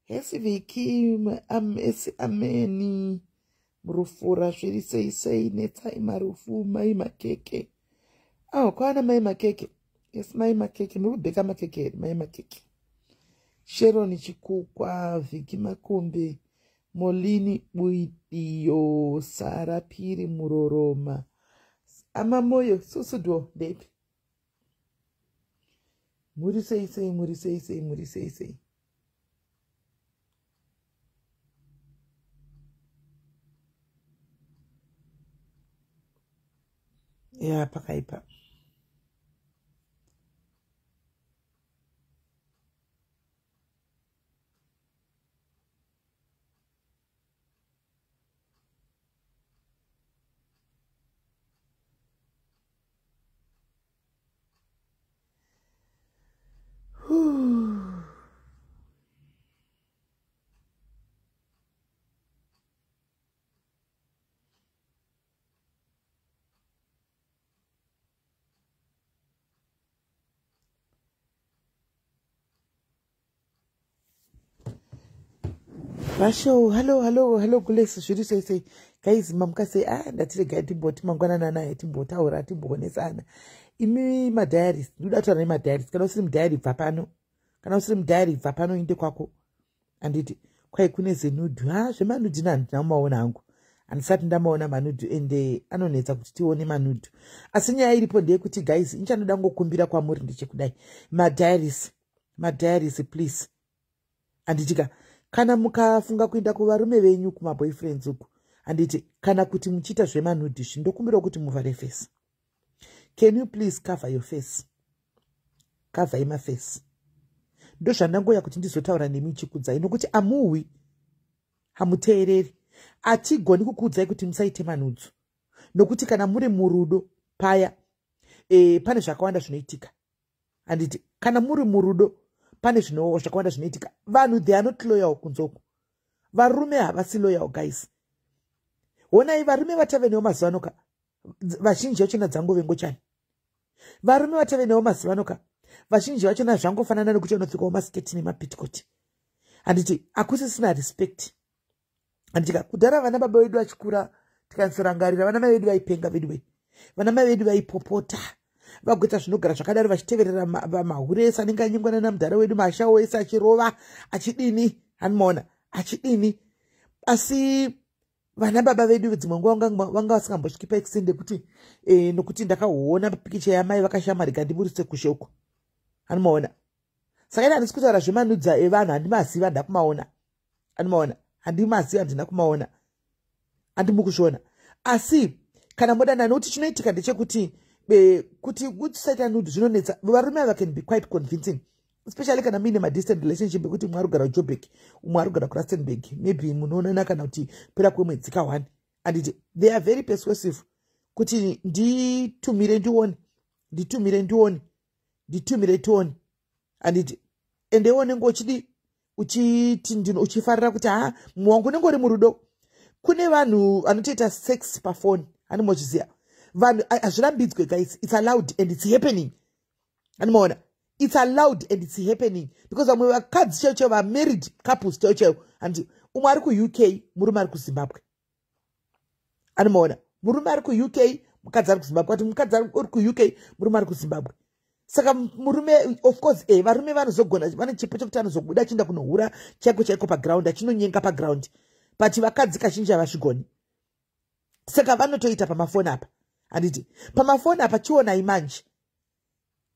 Hesi Viki, esi ameni. Murufura zviri sei sei netsai marufu mai makeke. Awo kwana mai makeke. Yes mai makeke, muri kubheka makeke here mai makeke? Sharon Chikukwa, Viki Makumbe, Molini Buidiyo, Sara Piri Muroroma. Amamoyo, Susudo, ndepi? Muri sei sei, muri sei sei, muri sei sei. Ya, pakaipa. Vashow, hello, hello, hello, Gules, zviri sei sei. Guys, mamuka sei? Ah, ndati regai timboti mangwanana naye timbotaura, timboonesana. Imi madiaries, ndinoda kutaura nemadiaries. Kana usiri mudiary bva pano. Kana usiri mudiary bva pano inde kwako. Anditi kwai kune zenudhu. Ha, zvemanudhu ina handina kumaona hangu. Handisati ndamaona manudhu ende anonetsa kuti tione manudhu. Asi nyaya iripo ndeyekuti guys, inchanoda ngokumbira kwamuri ndechekudai. Madiaries, madiaries please. Handitika kana mukafunga kuenda kuvarume venyu kumaboyfriends uku, handiti kana kuti muchiita zvemanudhi izvi, ndokumbirawo kuti muvhare face. Can you please cover your face? Cover maface. Ndozvandangoya kuti ndizotaura nemi chikudzai, nokuti amuhwi, hamuteereri. Hatigoni kukuudzai kuti musaite manudzu, nokuti kana muri murudo paya pane zvakawanda zvinoitika. Handiti kana muri murudo pane zvakawanda zvinoitika. Vanhu they are not loyal kunzoku. Varume havasi loyal guys. Honai varume vatave newo mazuva ano ka, vazhinji vachona dzangove ngochani. Varume vatave newo mazuva ano ka, vazhinji vachona zvangofanana nekuti vanopfekawo masiketi nemapitikoti. Handiti hakusisina respect. Handitika kudhara vana baba vedu vachikura, tikanyatsorangarira vana mai vedu vaipenga vedu wei. Vana mai vedu vaipopota, vagoita zvinogara zvakadaro, vachiteverera mahure ese anenge anyengwana namudhara wedu, mashawo ese achirova achidini, hanimaona achidini. Asi vana baba vedu dzimwe nguva vanga vasingambosviki paextend yekuti nokuti ndakaona pikicha yamai vakashamarika ndiburitse kushoko, hanimaona. Saka ine handisi kutaura zvemanudza evanhu, handimaziva, handina kumaona, handimaona, handimaziva, handina kumaona, handimukuzviona. Asi kana modana, nokuti chinoitika ndechekuti kuti kusaita nude zvinonetsa. Varume ava can be quite convincing, especially kana muine madistant relationship ekuti umwe ari kugara kuJoburg, umwe ari kugara kuRustenburg, maybe munoonana kana kuti pera kwemwedzi ka1. Anditi they are very persuasive kuti nditumire ndione, nditumire ndione, nditumire tione. Anditi ende unenge uchidi uchiti ndino uchifarira kuti ha, mumwe wangu unenge uri murudo. Kune vanhu vanotoita sex pafoni, hanimozviziva vanhu. Hazvirambidzwe guys, it's allowed and it's happening. Handimaona, it's allowed and it's happening, because vamwe vakadzi chaivo chaivo, vamarried couples chaivo chaivo, handi umwe ari kuUK, murume ari kuZimbabwe. Anomaona, murume ari kuUK, mukadzi ari kuZimbabwe, kuti mukadzi ari kuUK, murume ari kuZimbabwe. Saka murume of course varume vanozogona, vane chipo chekuti anozobuda achienda kunohura chaiko chaiko paground, achinonyenga paground, but vakadzi kazhinji havazvigoni. Saka vanotoita pamafoni apa, handiti pamafoni apa. Chionai manje,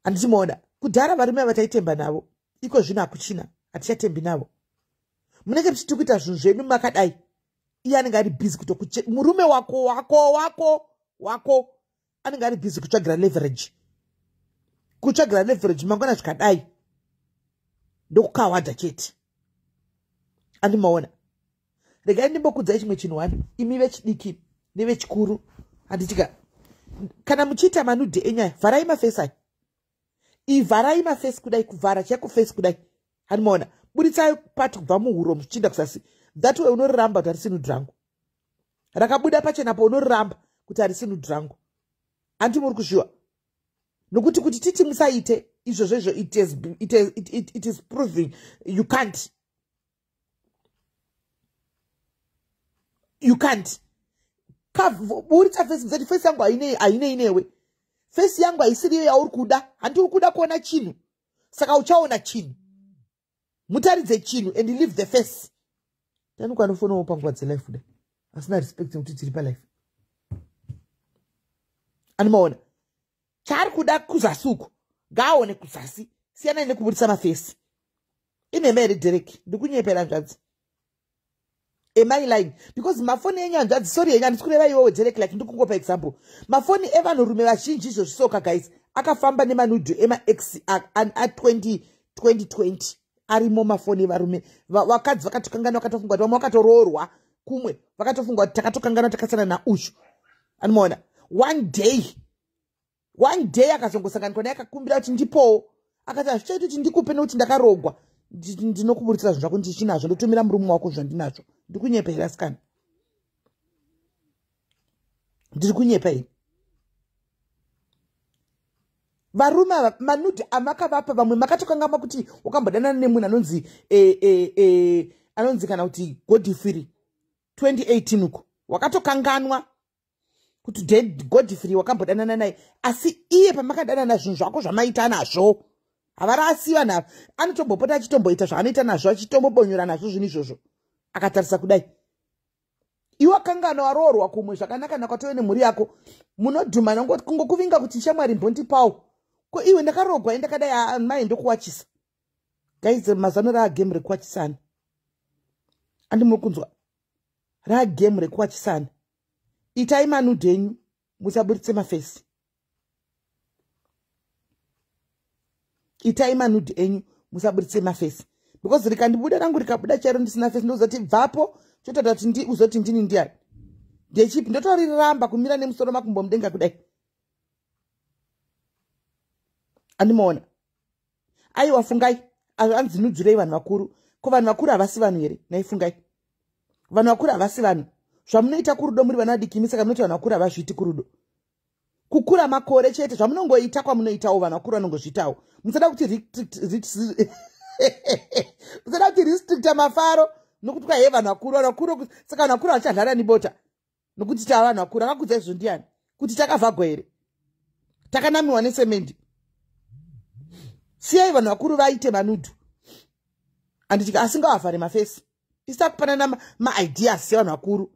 handichimaona kudhara varume avataitemba navo, iko zvino hakuchina, hatichatembi navo. Munenge muchiti kuita zvinhu zvedu makadai, iye anenge ari busy kutokuche murume wako wako wako wako anenge ari busy kutsvagira leverage, kutsvagira leverage. Mangwana zvikadai ndokukawadha chete, andimaona. Regai ndimbokudzai chimwe chinhu wani, imi vechidiki nevechikuru. Handitika kana muchiita manude enyaya, vharai mafesi aya, ivharai mafesi kudai, kuvhara chaiko face kudai, handimaona. Buritsai pati kubva muhuro muchiinda kusasi. That way unoriramba kuti harisi nude rangu rakabuda pachena po, unoriramba kuti harisi nude rangu. Handi muri kuzviwa? Nokuti kuti titi musaite izvozvo izvo, it is proving you can't. You can't. Buritsa face, musati face yangu hainei newe. Face yangu haisiriyo yauri kuda. Handi uri kuda kuona chinhu, saka uchaona chinhu. Mutaridze chinhu and leave the face. Tanuka anofonawo panguva dzelife kuda asina respect nekuti tiri palife. Anomaona chaari kuda kuzasi uko, ngaaone kuzasi. Siyanai nekuburitsa mafesi. Inhema here, Derek? Ndikunyepera, hanzvadzi? Am I lying? Because mafoni enyu, hanzvadzi, sorry yenyu, handisi kureva iwewe, Derek, like ndikungopa example. Mafoni evanhurume vazhinji izvozvisoka, guys, akafamba nemanudes emaex a20 2020 arimo. Mafoni evarume, vakadzi vakatokangana, vakatofunga kuti vamwe vakatoroorwa kumwe, vakatofunga kuti takatokangana, takasana naushu. Anomaona one day, one day akazongosanganikwa naye, akakumbira kuti ndipowo, akati hazvichaiti kuti ndikupe nekuti ndakarogwa. Ndinokuburitsira zvinhu zvako ndichinazvo, ndotumira murume wako zvandinazvo. Ndikunyepa here, asikana? Ndiri kunyepa ini? Varume ava, manudes amakavapa, vamwe makatokangama kuti wakambodanana nemunhu anonzi anonzi kana kuti Godfrey 2018 uko. Wakatokanganwa kuti Godfrey wakambodanana naye, asi iye pamakadanana, zvinhu zvako zvamaita nazvo havarasi. Vanhu ava anotombopota achitomboita zvaanoita nazvo, achitombobonyora nazvo zvinhu izvozvo. Akatarisa kudai, iwe kangano waroorwa kumwe zvakanaka, nakwatove nemhuri yako, munodhumana kungokuvinga kuti shamwari mbondipawo. Ko iwe, ndakarogwa, indakadai, mai ndokuwachisa. Guys, mazano raagame rekuwachisana, andi muri kunzwa? Raagame rekuwachisana. Itai manudes enyu, musaburitse mafesi. Itai manudes enyu, musaburitse mafesi, because rikandibuda rangu, rikabuda chairo ndisina fesi, ndozoti bvapo, chotoita kuti uzoti ndini ndiani, ndechipi? Ndotoriramba kumira nemusoro makumbo mudenga kudai. Andimaona? Aiwa, fungai. Anzi nudzurei vanhu vakuru. Ko vanhu vakuru havasi vanhu here? Naifungai, vanhu vakuru havasi vanhu? Zvamunoita kurudo muri vana vadiki imi, saka munoti vanhu vakuru havazviiti kurudo? Kukura makore chete. Zvamunongoita kwamunoitawo, vanhu vakuru vanongozviitawo. Musada kuti restricta mafaro nokuti kwahe vanhu vakuru, vanhu vakuru. Saka vanhu vakuru havachadlana nebota nokuti tava vanhu vakuru? Akakudza izvo ndiani? Kuti takavhagwa here? Takanamiwa nesemendi? Siyai vanhu vakuru vaite manudes, handiti? Asingavavhare mafesi. Isina kupanana maideas sevanhu vakuru.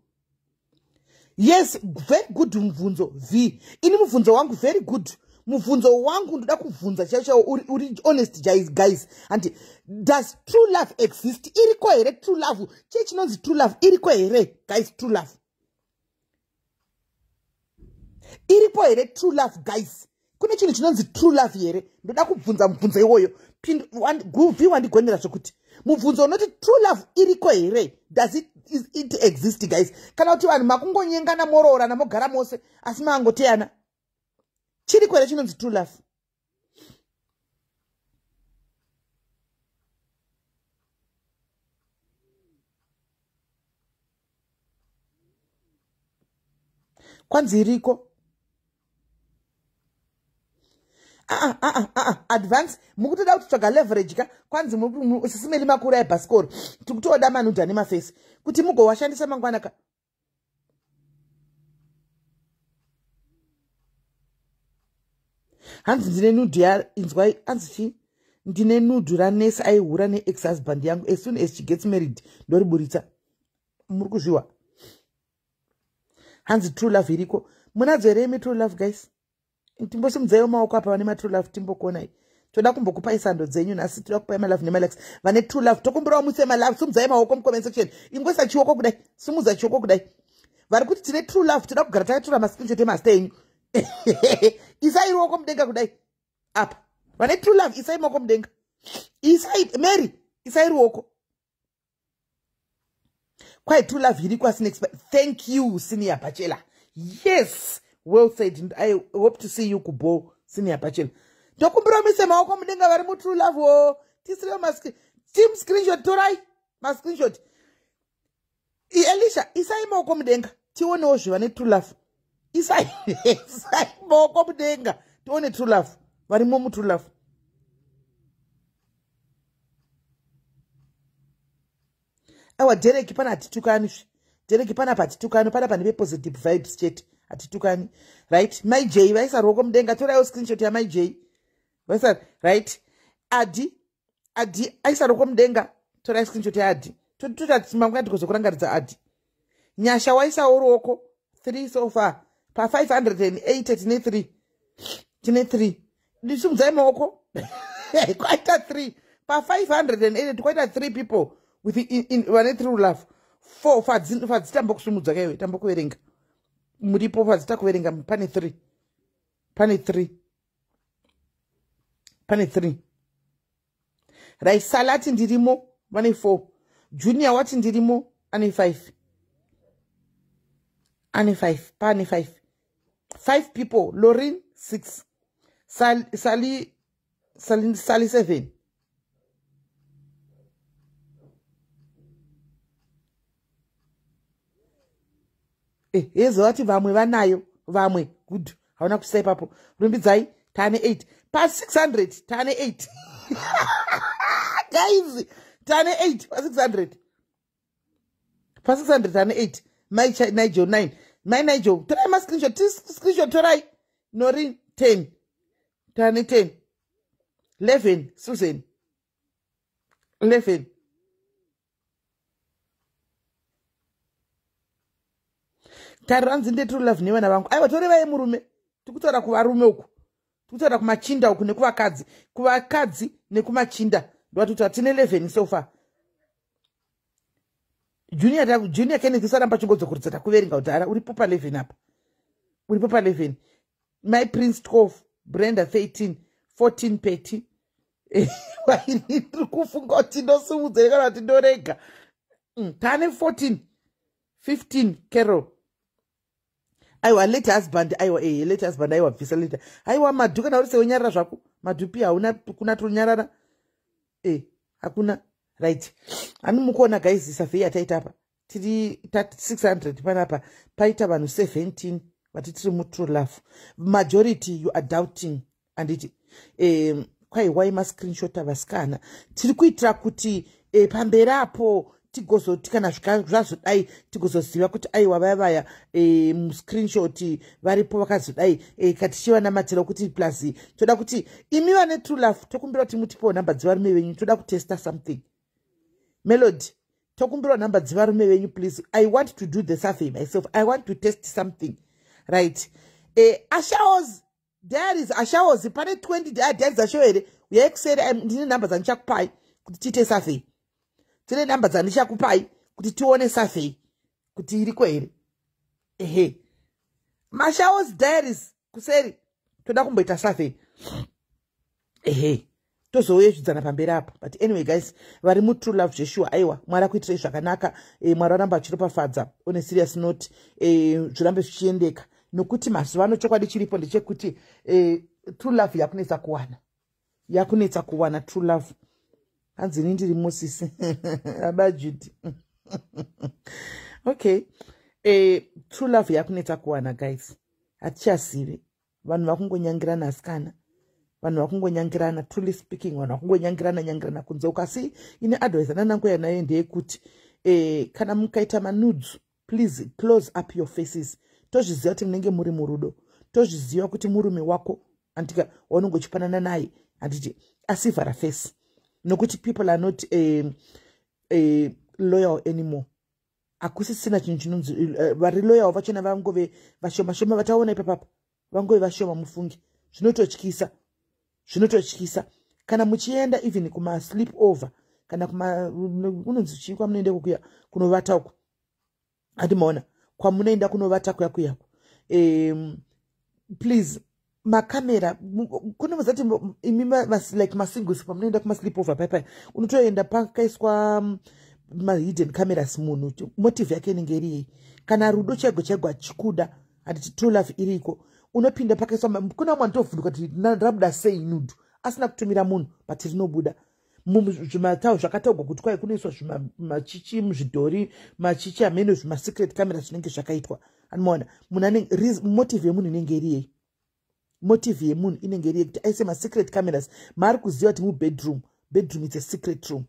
Yes, very good mubvunzo v. Ini mubvunzo wangu, very good mubvunzo wangu, ndoda kubvunza chaivo chaivo, uri honest, guys, handi? Does true love exist? Iriko here true love? Chii chinonzi true love? Iriko here, guys? True love iripo here? True love, guys, kune chinhu chinonzi true love here? Ndoda kubvunza mubvunzo iwoyo. Guvi wandigonera zvekuti mubvunzo unoti true love iriko here? Does it exist, guys? Kana kuti vanhu makungonyengana, moroorana, mogara mose, asi maangoteyana? Chiriko here chinonzi true love? Kwanzi iriko. Aa aa aa, advance, mukutoda kutotsvaga leverage ka. Kwanzi sisimeli makuru ebhasikoro, tikutoda manudes nemafesi kuti mugowashandisa mangwana ka. Hanzi ndine nude ya, inzwai, hanzi chii? Ndine nude ranesi aihura neex husband yangu. As soon as she gets married, ndoriburitsa. Muri kuzviwa? Hanzi true love iriko. Munadzo here imi true love, guys? Timbosimudzaiwo maoko apa vane matrue love, timbokuonai. Toda kumbokupai sando dzenyu nhasi. Toda kupai malove nemalikes. Vane true love, tokumbirawo muse malove. Simudzai maoko mucomment section. Ingoisa chioko kudai, simudza chioko kudai. Vari kuti tine true love, toda kugara takatora mascreenshot emazita enyu. Isai ruoko mudenga kudai apa. Vane true love, isai maoko mudenga. Isai, Mary, isai ruoko. Kwai true love iriko asina. Thank you, Senior Bachelor. Yes, well said. I hope to see you kubo, Senior Bachelor. Ndokumbira mise maoko mudenga vari mutrue love o. Tisiriwo team screenshot, torai mascreenshot. Elisha, isai maoko mudenga tionewo zviva netrue love. Isai maoko mudenga tione true love. Varimo mutrue love. Aiwa, Derek, pana hatitukani zve. Derek, panapa hatitukani, panapa ndeve positive vibes chete, hatitukani. Right, Mai J vaisa ruoko mudenga, toraiwo screenshot yaMai J vaisa. Right, Adi, Adi aisa ruoko mudenga, torai screenshot yaAdi. Totati mangwana tikozokurangaridza Adi. Nyasha waisawo ruoko, 3 so far pa580. Tine 3, tine 3. Ndisimudzai maoko. Kwaita 3 pa580, kwaita 3 people with vane true love. 4. Fadzi, tambokusumudza kaiwe, tambokuverenga. Muripo, Fadzi? Takuverenga. Pane 3, pane 3, pane 3. Right, Salati ndirimo, vane 4. Junior wati ndirimo, ane 5, ane 5. Pane 5, 5 people. Lorin 6, Sali, Sali, Sali, Sali 7. Yezovati vamwe vanayo, vamwe. Good, hauna kuisa ipapo. Rumbidzai, taane 8 pa600, taane 8 guys, taane 8 pa600, pa600 taane 8. Mai Nigel 9, Mai Nigel, torai mascreenshot, screenshot torai. Nori 10, taane 10, 11. Susan 11. Taranzi ndetrue love nevana vangu. Aiwa, torevai murume. Tikutaura kuvarume uku, tikutaura kumachinda uku nekuvakadzi, kuvakadzi nekumachinda ndowatikuti tine 11 so far. Junior, Junior Kenneth, usaramba chingodzokorodza, takuverenga kudhara. Uripo pa11 apa, uripo pa11. My Prince 12, Brenda 13, 14, Petty. Ndiri kufunga kuti ndosimudzere kana kuti ndorega. Tane 14, 15. Carol, aiwa, late husband, aiwa, late husband, aiwa, bvisa late. Aiwa, Madhu, kana uri sewonyarara zvako. Madhupi hauna kuna tonyarara, hakuna. Right, hani mukuona guys, survey yataita apa, tiri 600 panapa, paita vanhu 17 vati tiri mutrue love. Majority, you are doubting, handiti? Kwaiwai mascreenshot avasikana, tiri kuitira kuti pamberi apo tigozoti kana zvazodai tigozoziva kuti aiwa, vaya vaya muscreenshot varipo vakazodai. Katichivanamatira kuti plus toda kuti imi vane true love, tokumbira kuti mutipewo nhamba dzevarume venyu. Toda kutesta something. Melody, tokumbirawo nhamba dzevarume venyu please. I want to do the survey myself, I want to test something. Right, Ashaos Diaries, Ashaos, pane 20 diaries asho here? Uyai kuseri, ndine nhamba dzandichakupai kuti tiite survey. Tine nhamba dzandichakupai kuti tione survey kuti iriko here. Ehe, Mashaos Diaries kuseri, toda kumboita survey. Ehe, tozouye pamberi apo. But anyway guys, vari mutrue love zveshuwa, aiwa, Mwari akuitirei zvakanaka. Mwari aramba achiropafadza. On a serious note, zvirambe zvichiendeka, nokuti mazuva ano chokwadi chiripo ndechekuti true love yakunetsa kuwana, yakunetsa kuwana true love. Hanzi ini ndiri Mosisi abajudi. Okay, true love yakunetsa kuwana guys, hatichazivi. Vanhu vakungonyangirana, asikana, vanhu vakungonyangirana. Truly speaking, vanhu vakungonyangirana nyangirana kunze uko. Asi ine advice ananangoya nayo ndeyekuti kana mukaita manudes, please close up your faces. Tozviziva kuti munenge muri murudo, tozviziva kuti murume wako andika waunenge uchipanana naye, handiti? Asi vhara face, nokuti people are not loyal anymore. Hakusisina chinhu chinonzi vari loyal vachona vangove vashoma shoma. Vataona ipapapa vangove vashoma, mufungi. Zvinototyisa, zvinototyisa. Kana muchienda even kumasleep over, kana kuma unonzi chii, kwamunoenda kukuya kunovata uku, handimaona kwamunoenda kunovata kuya kuyako, please, makamera kune muzati imi like masingles, pamunoenda kumasleep over paipai, unotoenda pakaiswa mahidden cameras. Munhu motive yake inenge iri yei? Kana rudo chaigo chaigo achikuda, handiti? True love iriko, unopinda pakaiswa. Kuna vamwe anotovhunduka kuti rabuda sei nude asina kutumira munhu, but rinobuda zvimatau zvakataurwa kuti kwai kunoiswa zvimachichi muzvidhori, machichi amene, zvimasecret camera zvinenge zvakaitwa. Anomaona munhu ane motive yemunhu inenge iri yei? Motive yemunhu inenge iri yekuti aise masecret cameras maari kuziva kuti mubedroom, bedroom is a secret room.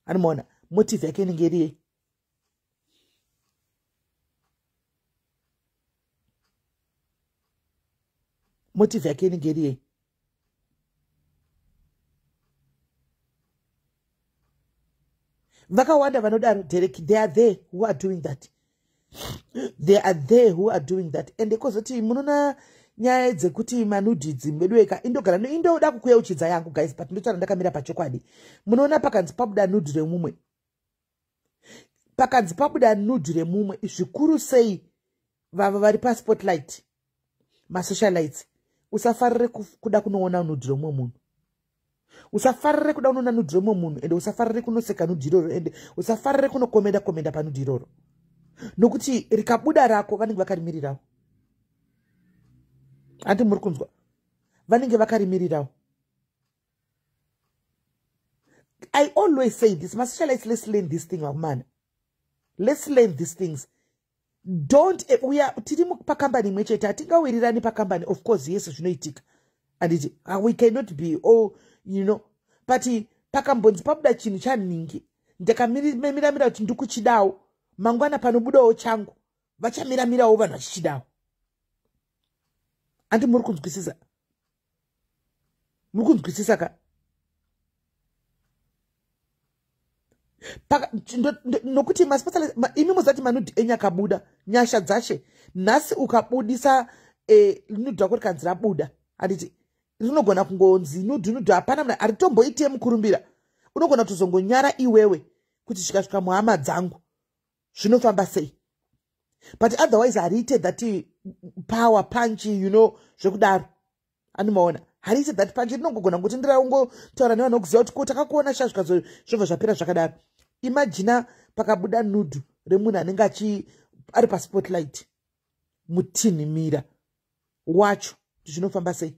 Anomaona motive yake inenge iri yei? Motive yake inenge iri yei? Vakawanda vanodaro, Derek. They are there who are doing that. They are there who are doing that. And kozoti munoona nyaya dzekuti manudes medueka, indogara indoda kukuyeuchidza yangu, guys, but ndotaura ndakamira pachokwadi. Munoona pakanzi pabuda nude remumwe, pakanzi pabuda nude remumwe, zvikuru sei vava vari paspotlight, masocialites, usafarire kuda kunoona nude remumwe munhu. Usafarire kuda kunoona nude remumwe munhu, ende usafarire kunoseka nude iroro, ende usafarire kunokomenda komenda panude iroro, nokuti rikabuda rako vanenge vakarimirirawo. Handi muri kunzwa? Vanenge vakarimirirawo. I always say this, masocialites, let's learn this thing, vakomana. Let's learn these things. Don't we are tiri pakambani imwe chete, hatingawirirani pakambani. Of course, yes, zvinoitika, anditi? We cannot be all, but pakambonzi pabuda chinhu chanhingi, ndakamiramira kuti ndikuchidawo. Mangwana panobudawo changu, vachamiramirawo vanhu vachichidawo. Andi muri kunzwisisa? Muri kunzwisisa ka? Nokuti imi muzati manudes enyu akabuda, nyasha dzashe. Nhasi ukabudisa nude rako rikanzi rabuda, handiti rinogona kungonzi nude nude, hapana munhu haritomboite mukurumbira. Unogona kutozongonyara iwewe kuti zvikasvika muhama dzangu zvinofamba sei? But otherwise hariite that power punch zvekudaro. Anomaona hariite that punch. Rinongogona kuti ndiraungotaura nevanhu kuziva kuti ko takakuona sha, zvobva zvapera zvakadaro. Imagine pakabuda nude remunhu anenge achi ari paspotlight, mutinhimira wacho kuti zvinofamba sei?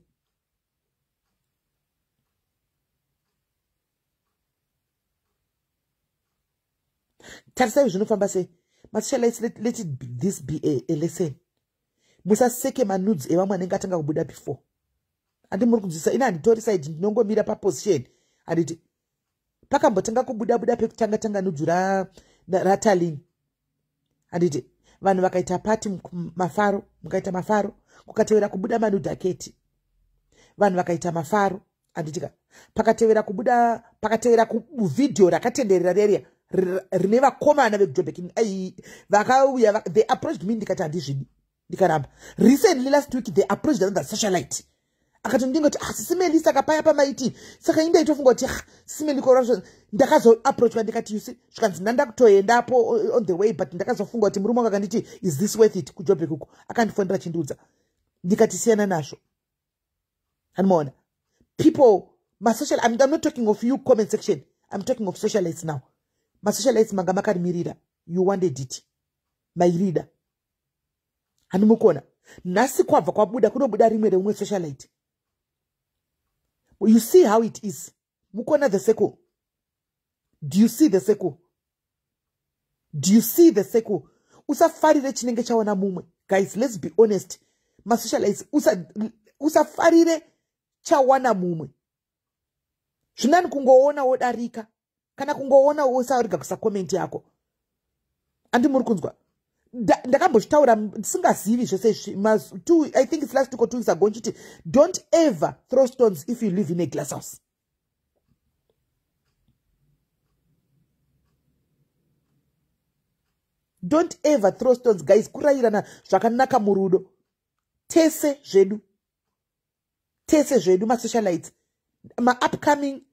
Tarisai, zvinofamba sei? Masocialites, let this be a lesson. Musaseke manudes evamwe anenge atanga kubuda before. Handi muri kunzwisa? Ina handitori side, ndinongomira paposition, handiti? Pakambotanga kubuda buda pekutanga tanga nude raTalini, handiti vanhu vakaita pati, mafaro, mukaita mafaro. Kukatevera kubuda manudes aketi, vanhu vakaita mafaro, handitika? Pakatevera kubuda, pakatevera kuvhidhiyo rakatenderera reria rine vakomana vekuJobek vakauya, they approached me, ndikati handizvidi, ndikaramba. Recently, last week, they approached another socialite, akati ndingoti, ah, sisimeli, saka paya pamaiti, saka indaitofunga kuti, ah, sisimeli corruption. Ndakazoapproachwa, ndikati, you see, zvikanzi ndandakutoendapo on the way, but ndakazofunga kuti murume wangu akanditi, "Is this worth it?" KuJobek uko akandifonera chindiudza, ndikati siyana nazvo. Hanimaona people, masocial, I'm not talking of you, comment section, I'm talking of socialites now. Masocialites manga makarimirira, you wanted it, mairida. Handimukona nhasi kwabva kwabuda, kunobuda rimwe reumwe socialite. You see how it is? Mukona the circle? Do you see the circle? Do you see the circle? Usafarire chinenge chaona mumwe. Guys, let's be honest, masocialites, usafarire chawana mumwe. Zvinani kungoona wodarika, kana kungoona wosarega kusa comment yako. Andi muri kunzwa? Ndakambozvitaura ndisingazivi zvese izvi. I think it's last week or 2 weeks ago, nchiti don't ever throw stones if you live in a glass house. Don't ever throw stones, guys. Kurayirana zvakanaka murudo, tese zvedu, tese zvedu, masocialites, maupcoming,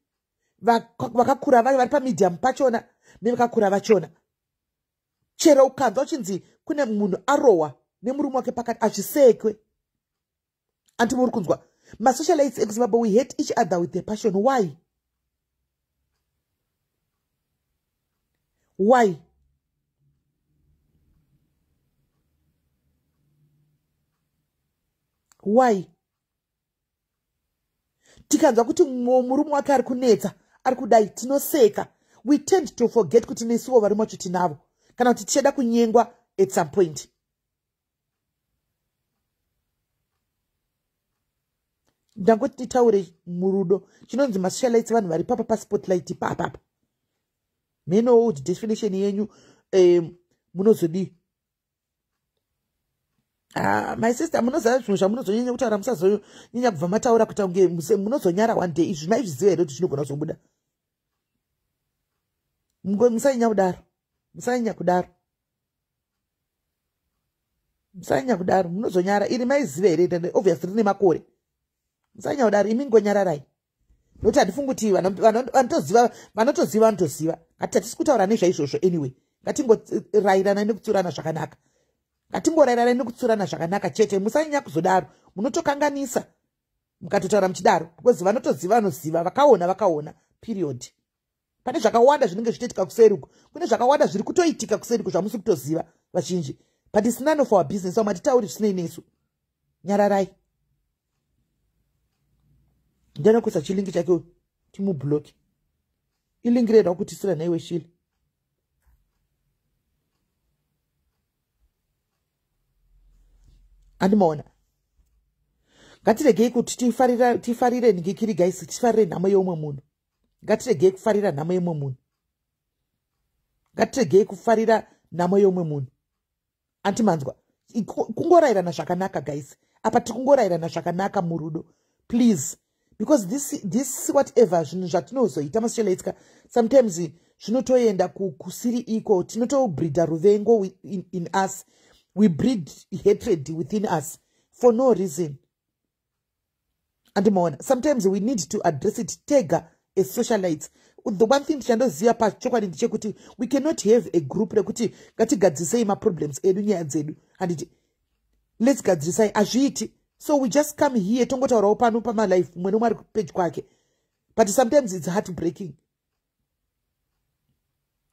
vakakura vari pamedium pachona nevakakura vachona. Chero ukanzwa uchinzi kune munhu arohwa nemurume wake pakati, hazvisekwe. Anti muri kunzwa? Masocialites ekuZimbabwe, we hate each other with the passion. Why? Why? Why? Tikanzwa kuti murume wake ari kunetsa, ari kudai, tinoseka. We tend to forget kuti nesuwo varume vacho tinavo, kana kuti tichada kunyengwa at some point. Ndangoti titaure murudo. Chinonzi masocialites vanhu vari papa paspotlight papapa. Mhenowo kuti definition yenyu munozodii. Ah, my sister, munoziva zvinhu zvamunozonyanya kutaura, musazonyanya kubva mataura kuita kunge munozonyara one day. Izvi maizviziva here kuti zvinogona kuzobuda? Musanyanya kudaro, musanyanya kudaro, musanyanya kudaro, munozonyara. Iri maiziva here? Obviously rine makore. Musanyanya kudaro, imi ngonyararai, nokuti handifungi kuti vanotoziva, vanotoziva, vanotoziva. Ngati hatisi kutaura nezvaizvozvo. Anyway, ngatingorayirana nekutsurana zvakanaka, ngatingorayirana nekutsurana zvakanaka chete. Musanyanya kuzodaro, munotokanganisa mukatotaura muchidaro, because vanotoziva vanoziva, vakaona vakaona, period. Pane zvakawanda zvinenge zvichitoitika kuseri uku, kune zvakawanda zviri kutoitika kuseri uku zvamusi kutoziva vazhinji, but it's none of our business. Vamwe hatitauri zvisinei nesu, nyararai. Ndanokuisa chilink chake timublock. Ilink reda kutisira naiwe shile. Andimaona, ngatiregei kuti tifarire ndikiri guys, tifarire nhamo yeumwe munhu. Ngatiregei kufarira nhamo yeumwe munhu, ngatiregei kufarira nhamo yeumwe munhu. Antimanzwa, kungorayirana zvakanaka guys. Apa tiri kungorayirana zvakanaka murudo, please, because this whatever zvinhu zvatinozoita masocialites, sometimes zvinotoenda kusiri iko. Tinotobreeda ruvengo in us. We breed hatred within us for no reason. Andimaona, sometimes we need to address it tega as socialites. The one thing tichandoziva pachokwadi ndechekuti we cannot have a group rekuti ngatigadzisei maproblems edu, nyaya dzedu, handiti? Let's gadzirisai, hazviiti. So we just come here, tongotaurawo pano pamalife, mumwe nomwe ari pedyo kwake, but sometimes it's heart breaking,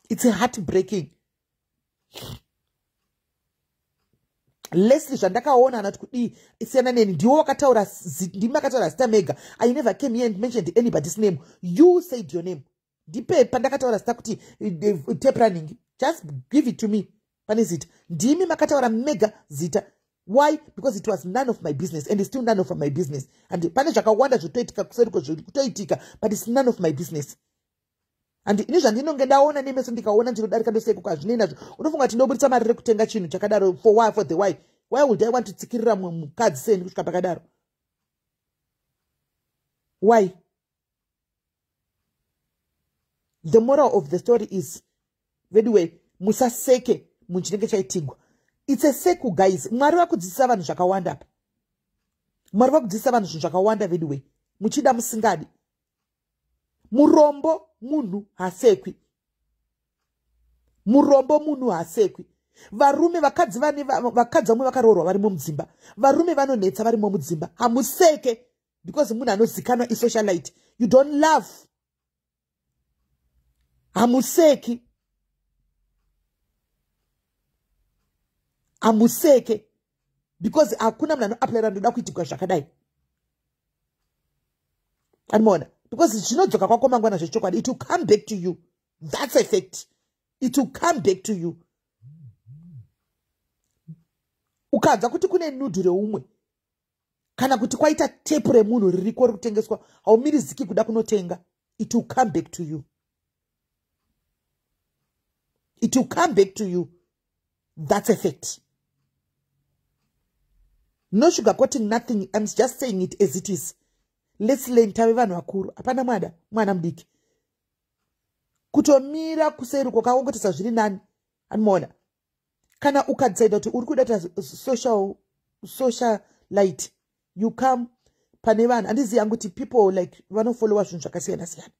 it's heart breaking. Lesly, zvandakaona anati kudii, siyana neni. Ndiwo wakataura, ndimi makataura zita mega. I never came here and mentioned anybody's name. You said your name. Ndipe pandakataura zita kuti tape running. Just give it to me pane zita. Ndimi makataura mega zita. Why? Because it was none of my business and it's still none of my business. And pane zvakawanda zvotoitika kuseriko, zviri kutoitika, but it's none of my business. And ini zvandinonge ndaona nemeso, ndikaona ndinodarika, ndoseko. Hazvinei nazvo. Unofunga kuti ndinoburitsa mari rekutenga chinhu chakadaro for why? For the why? Why would I want to tsikirira mumwe mukadzi seni kusvika pakadaro? Why? The moral of the story is, anyway, musaseke munhu chinenge chaitigwa. It's a circle, guys. Mwari vakudzidzisa vanhu zvakawanda pa. Mwari vakudzidzisa vanhu zvinhu zvakawanda. Anyway, muchida musingadi, murombo munhu hasekwi, murombo munhu hasekwi. Varume, vakadzi, vane vakadzi vamwe vakaroorwa varimo mudzimba, varume vanonetsa varimo mudzimba. Hamuseke because munhu anozikanwa isocialite. You don't love, hamuseki, hamuseke, because hakuna munhu anoapplyira ndoda kuitigwa zvakadai. Anomaona, because zvinodzoka kwako mangwana zvechokwadi. It will come back to you, that's a fact. It will come back to you. Ukanzwa kuti kune nude reumwe, kana kuti kwaita tape remunhu ririko ri kutengeswa, haumiriziki kuda kunotenga. It will come back to you, it will come back to you, that's a fact. No sugarcoating nothing, I'm just saying it as it is. Let's learn. Tave vanhu vakuru, hapana mwana, mwana mudiki kutomira kuseri kwakangotesa zviri nani. Anomaona, kana ukadecida kuti uri kuda kuita social light, you come pane vanhu. Handizivi yangu kuti people like vanofollowa zvinhu zvakasiyana siyana,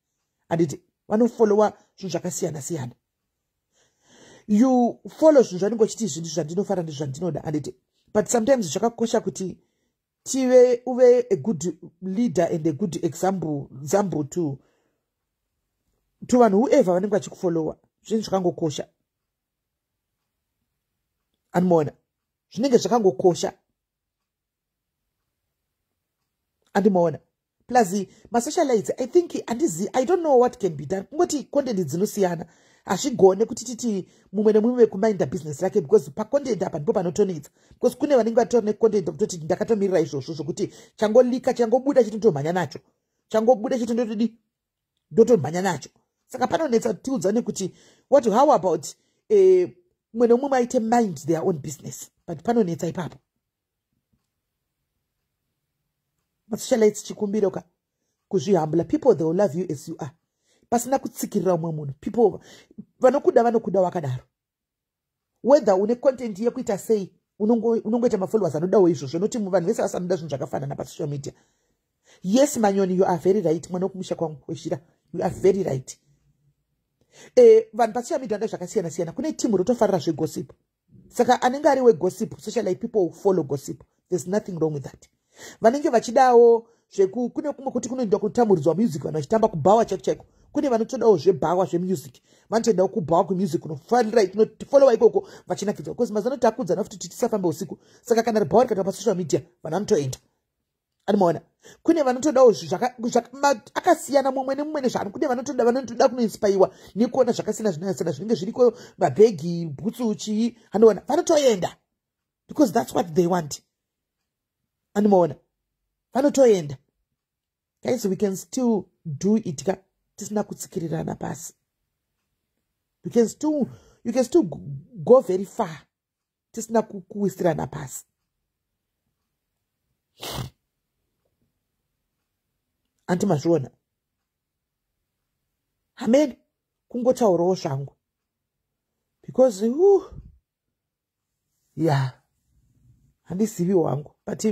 handiti? Vanofollowa zvinhu zvakasiyana siyana. You follow zvinhu zvanenge uchiti zvinhu zvandinofara, ndizvandinoda, handiti? But sometimes zvakakosha kuti tive uve a good leader and a good example to vanhu whoever vanenge vachikufollowa. Zvinhu zvakangokosha, andimaona, zvinenge zvakangokosha, andimaona. Plus masocialites, I think, handizi, I don't know what can be done. Kungoti content dzinosiyana. Hazvigone kuti titi mumwe nemumwe kuminda business rake, because pacontent apa ndipo panotonetsa, because kune vanenge vatori necontent kutoti ndakatomirira izvozvo zvokuti changolika, changobuda chitotomhanya nacho, changobuda chitondotodi ndotomhanya nacho. Saka panonetsa kuti tiudzane kuti what, how about mumwe nemumwe aite mind their own business, but panonetsa ipapo. Masocialites, chikumbiro ka, kuzvihambula. People, they will love you as you are, pasina kutsikirira umwe munhu. People vanokuda, vanokuda wakadaro, whether une content yekuita sei, unongoita mafollowers anodawo izvozvo, noti vanhu vese vasanoda zvinhu zvakafanana pasocial media. Yes, Manyoni, you are very right. Mwana wekumusha kwangu wezhira, you are very right. Vanhu pasocial media vanoda zvakasiyana siyana. Kune timu rotofarira zvegossip, saka anenge ari wegossip, socialite people follow gossip. There's nothing wrong with that. Vanenge vachidawo zveku, kune kumwe kuti kunoendwa kutamuridzwa music, vanhu vachitamba kubhawa chaiko chaiko. Kune vanotodawo zvebhawa zvemusic, vanotoendawo kubhawa kwemusic, kunofarira, kunofollowa ikoko, vachinakidzwa, because mazano takudzana futi kuti tisafambe usiku. Saka kana ribhawa rikatwa pasocial media, vanhu vanotoenda, anomaona. Kune vanotodawo akasiyana, mumwe nemumwe nezvaano. Kune vanotoda kunoinspaiwa nekuona zvakasiyana zvinasiyana zvinenge zviriko, mabhegi, bhutsu, chii, anoona, vanotoenda because that's what they want, anomaona, vanotoenda. Guys, we can still do it ka tisina kutsikirirana pasi. You can still go very far tisina kuwisirana pasi. Anti mazviona? Hameni, kungotaurawo zvangu because ya, handizivi wangu, but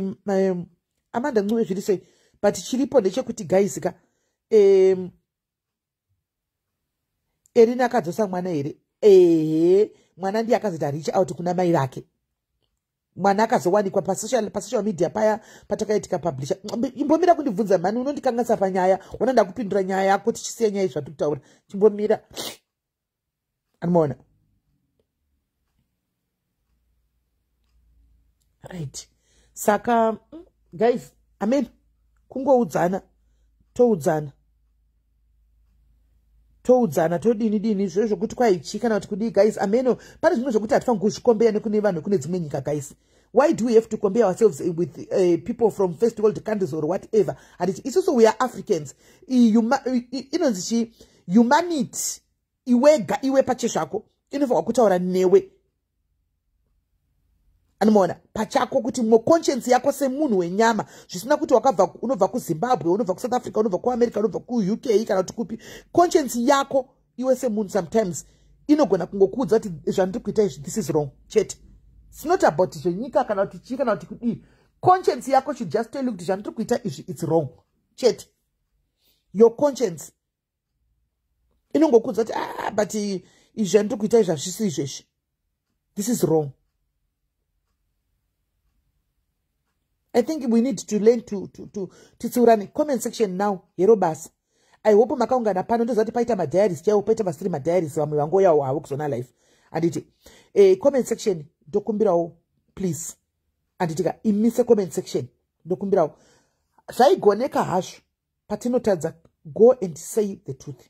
Amanda Ncube, zviri sei? But chiripo ndechekuti, guys ka, Erina akadzosa mwana here? Ehe, mwana ndiye akazoita reach out kuna mai vake. Mwana akazowanikwa pasocial media paya patakaitika publisha. Imbomira kundibvunza mhani, unondikanganisa panyaya. Ona, ndakupindura nyaya yako, tichisiya nyaya zvatiri kutaura. Chimbomira, anomaona? Right, saka guys, amen, kungoudzana, toudzana, toudzana, todini dini zvo zvokuti kwaichi kana kuti kudii. Guys, ameno, pane zvimwe zvokuti hatifaniri kuzvikombeya nekune vanhu kune dzimwe nyika. Guys, why do we have to compare ourselves with people from first world countries or whatever? Handiti isusu we are Africans? Inonzi chi humanity. Iwega iwe pachezvako inofanirwa kutaura newe, anomaona, pachako, kuti moconscience yako semunhu wenyama, zvisina kuti wakabva, unobva kuZimbabwe, unobva kuSouth Africa, unobva kuAmerica, unobva kuUK kana kuti kupi, conscience yako iwe semunhu sometimes inogona kungokuudza kuti zvandiri kuita izvi, this is wrong chete. It's not about zvenyika kana kuti chii kana kuti kudii. Conscience yako should just tell you kuti zvandiri kuita izvi, it's wrong chete. Your conscience inongokuudza kuti, ah, but izvi zvandiri kuita izvi hazvisi izvezvi, this is wrong. I think we need to learn to titsiurane. Comment section now, hero basa. I hope makaungana pano. Ndoziva kuti paita madiaries chaiwo, paita vasiri madiaries, vamwe vangoyawo havo kuzona life, handiti? Comment section, ndokumbirawo please, handiti ka, imise comment section, ndokumbirawo. Zvaigoneka hazvo, patinotadza, go and say the truth.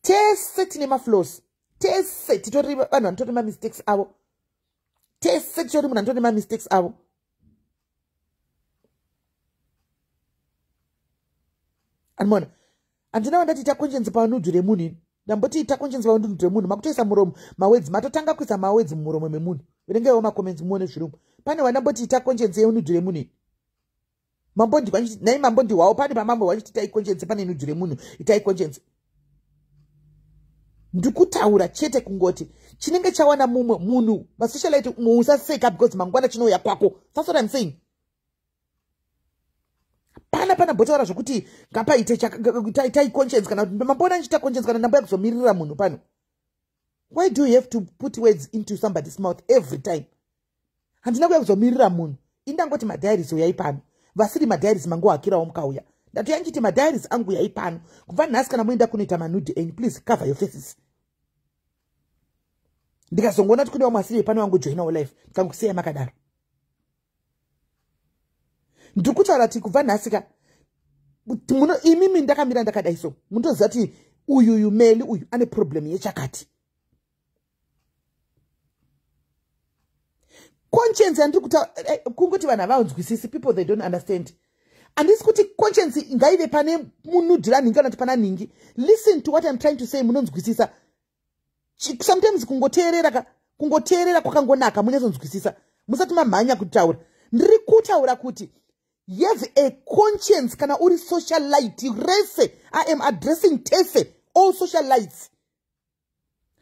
Tese tine maflaws, tese titori vanhu vanotori mamistakes avo, tese titori munhu anotori mamistakes avo. Anomaona, handina wandati ita conscience panude remunhu. Ini ndamboti ita conscience panude remunhu? Makutoisa muromo mawords, matotanga kuisa mawords mumuromo memunhu. Verengaiwo macomments muone zvirimo. Pane wandamboti ita conscience yenude remunhu ini? Mambondihwa nai? Mambondihwawo pane pamambo wachiti itai conscience pane nude remunhu, itai conscience? Ndikutaura chete kungoti chinenge chawana mumwe munhu, masocialite, musaseka because mangwana chinouya kwako. That's what I'm saying. Pana mbotaura zvokuti ngapaite tai conscience kana kuti mambona nichiita conscience kana ndamboya kuzomirira munhu pano. Why do you have to put words into somebody's mouth every time? Handina kuya kuzomirira munhu. Indangoti madiaries, uyai pano. Vasiri madiaries, mangohakirawo mukauya. Ndatoya nchiti madiaries angu, yai pano. Kubva nhasi, kana muenda kunoita manude enyu, please cover your faces. Ndikazongoona kuti kune vamwe asiri pano vangojoinawo live, ndikangokusiyai makadaro. Ndiri kutaura kuti kubva nhasi ka, imimi ndakamira ndakadai, so munotoziva kuti Uyuyu Meli uyu ane problem yechakati. Conscience yandiri kutaura, kungoti vanhu havanzwisisi, people, they don't understand. Handisi kuti conscience ngaive pane munudhira nhingi kana kuti pana nhingi. Listen to what I'm trying to say, munonzwisisa. Sometimes kungoteerera ka, kungoteerera kwakangonaka, munyatsonzwisisa musati mamhanya kutaura. Ndiri kutaura kuti have a conscience kana uri socialite rese. I am addressing tese, all socialites.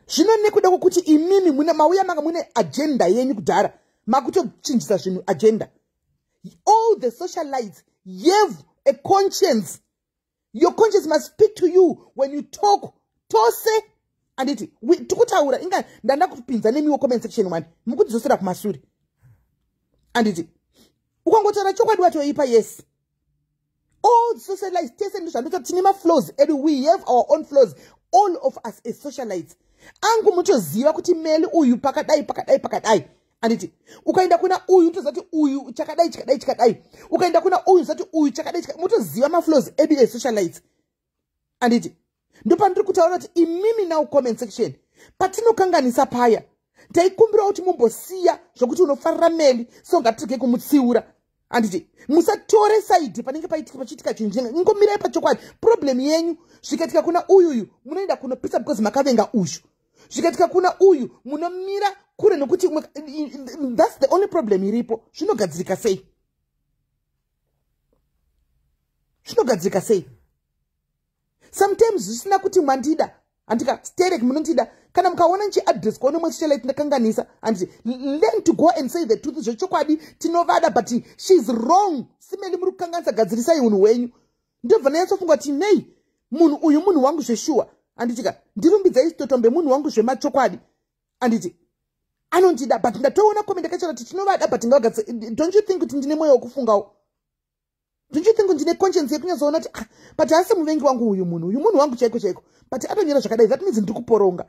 Zvino nekuda kwokuti imimi mune mauya, manga mune agenda yenyu kudhara, makutochinjisa zvinhu agenda. All the socialites, have a conscience. Your conscience must speak to you when you talk. Tose, anditi tikutaura? Inga ndanda kupinza nemiwo comment section one, mukudzosera kumashure, anditi? Ukangotaura chokwadi watoipa. Yes, all socialites tese, ndizvandota, tine maflaws edu. We have our own flaws, all of us as socialites. Angu mutoziva kuti Meli uyu pakadai, pakadai, pakadai, anditi? Ukaenda kuna uyu, utoziva kuti uyu chakadai, chakadai, chakadai. Ukaenda kuna uyu, uziva kuti uyu chakadai. Mutoziva maflaws edu esocialites, anditi? Ndopandiri kutaura kuti imimi now, comment section, patinokanganisa paya, taikumbira kuti mumbosiya zvokuti unofarira Meli, so ngatirege kumutsiura, handiti? Musatore side panenge pachiitika chinhu chinenge. Ingomirai pachokwadi. Problem yenyu, zvikaitika kuna uyuyu, munoenda kunopisa because makavenga uyu. Zvikaitika kuna uyu, munomira kure nokuti that's the only problem iripo. Zvinogadzirika sei? Zvinogadzirika sei? Sometimes zvisina kuti mwandida, handika sterek munondida. Kana mukaona nchiaddress kuona mwe socialite ndakanganisa, handiti? Learn to go and say the truth zvechokwadi. Tinovada, but she's wrong. Simeli, muri kukanganisa, gadzirisai unhu hwenyu. Ndobva ndanyatsofunga kuti nei munhu uyu munhu wangu zveshuwa, handitika? Ndirumbidzai totombe, munhu wangu zvemachokwadi, handiti? Anondida, but ndatoona comment akachara kuti tinovada, but ngavagadzise. Don't you think kuti ndine mwoyo wekufungawo? Don't you think ndine conscience yekunyatsoona kuti, ah, but haasi muvengi wangu uyu munhu, uyu munhu wangu chaiko chaiko, but atonyora zvakadai? That means ndiri kuporonga,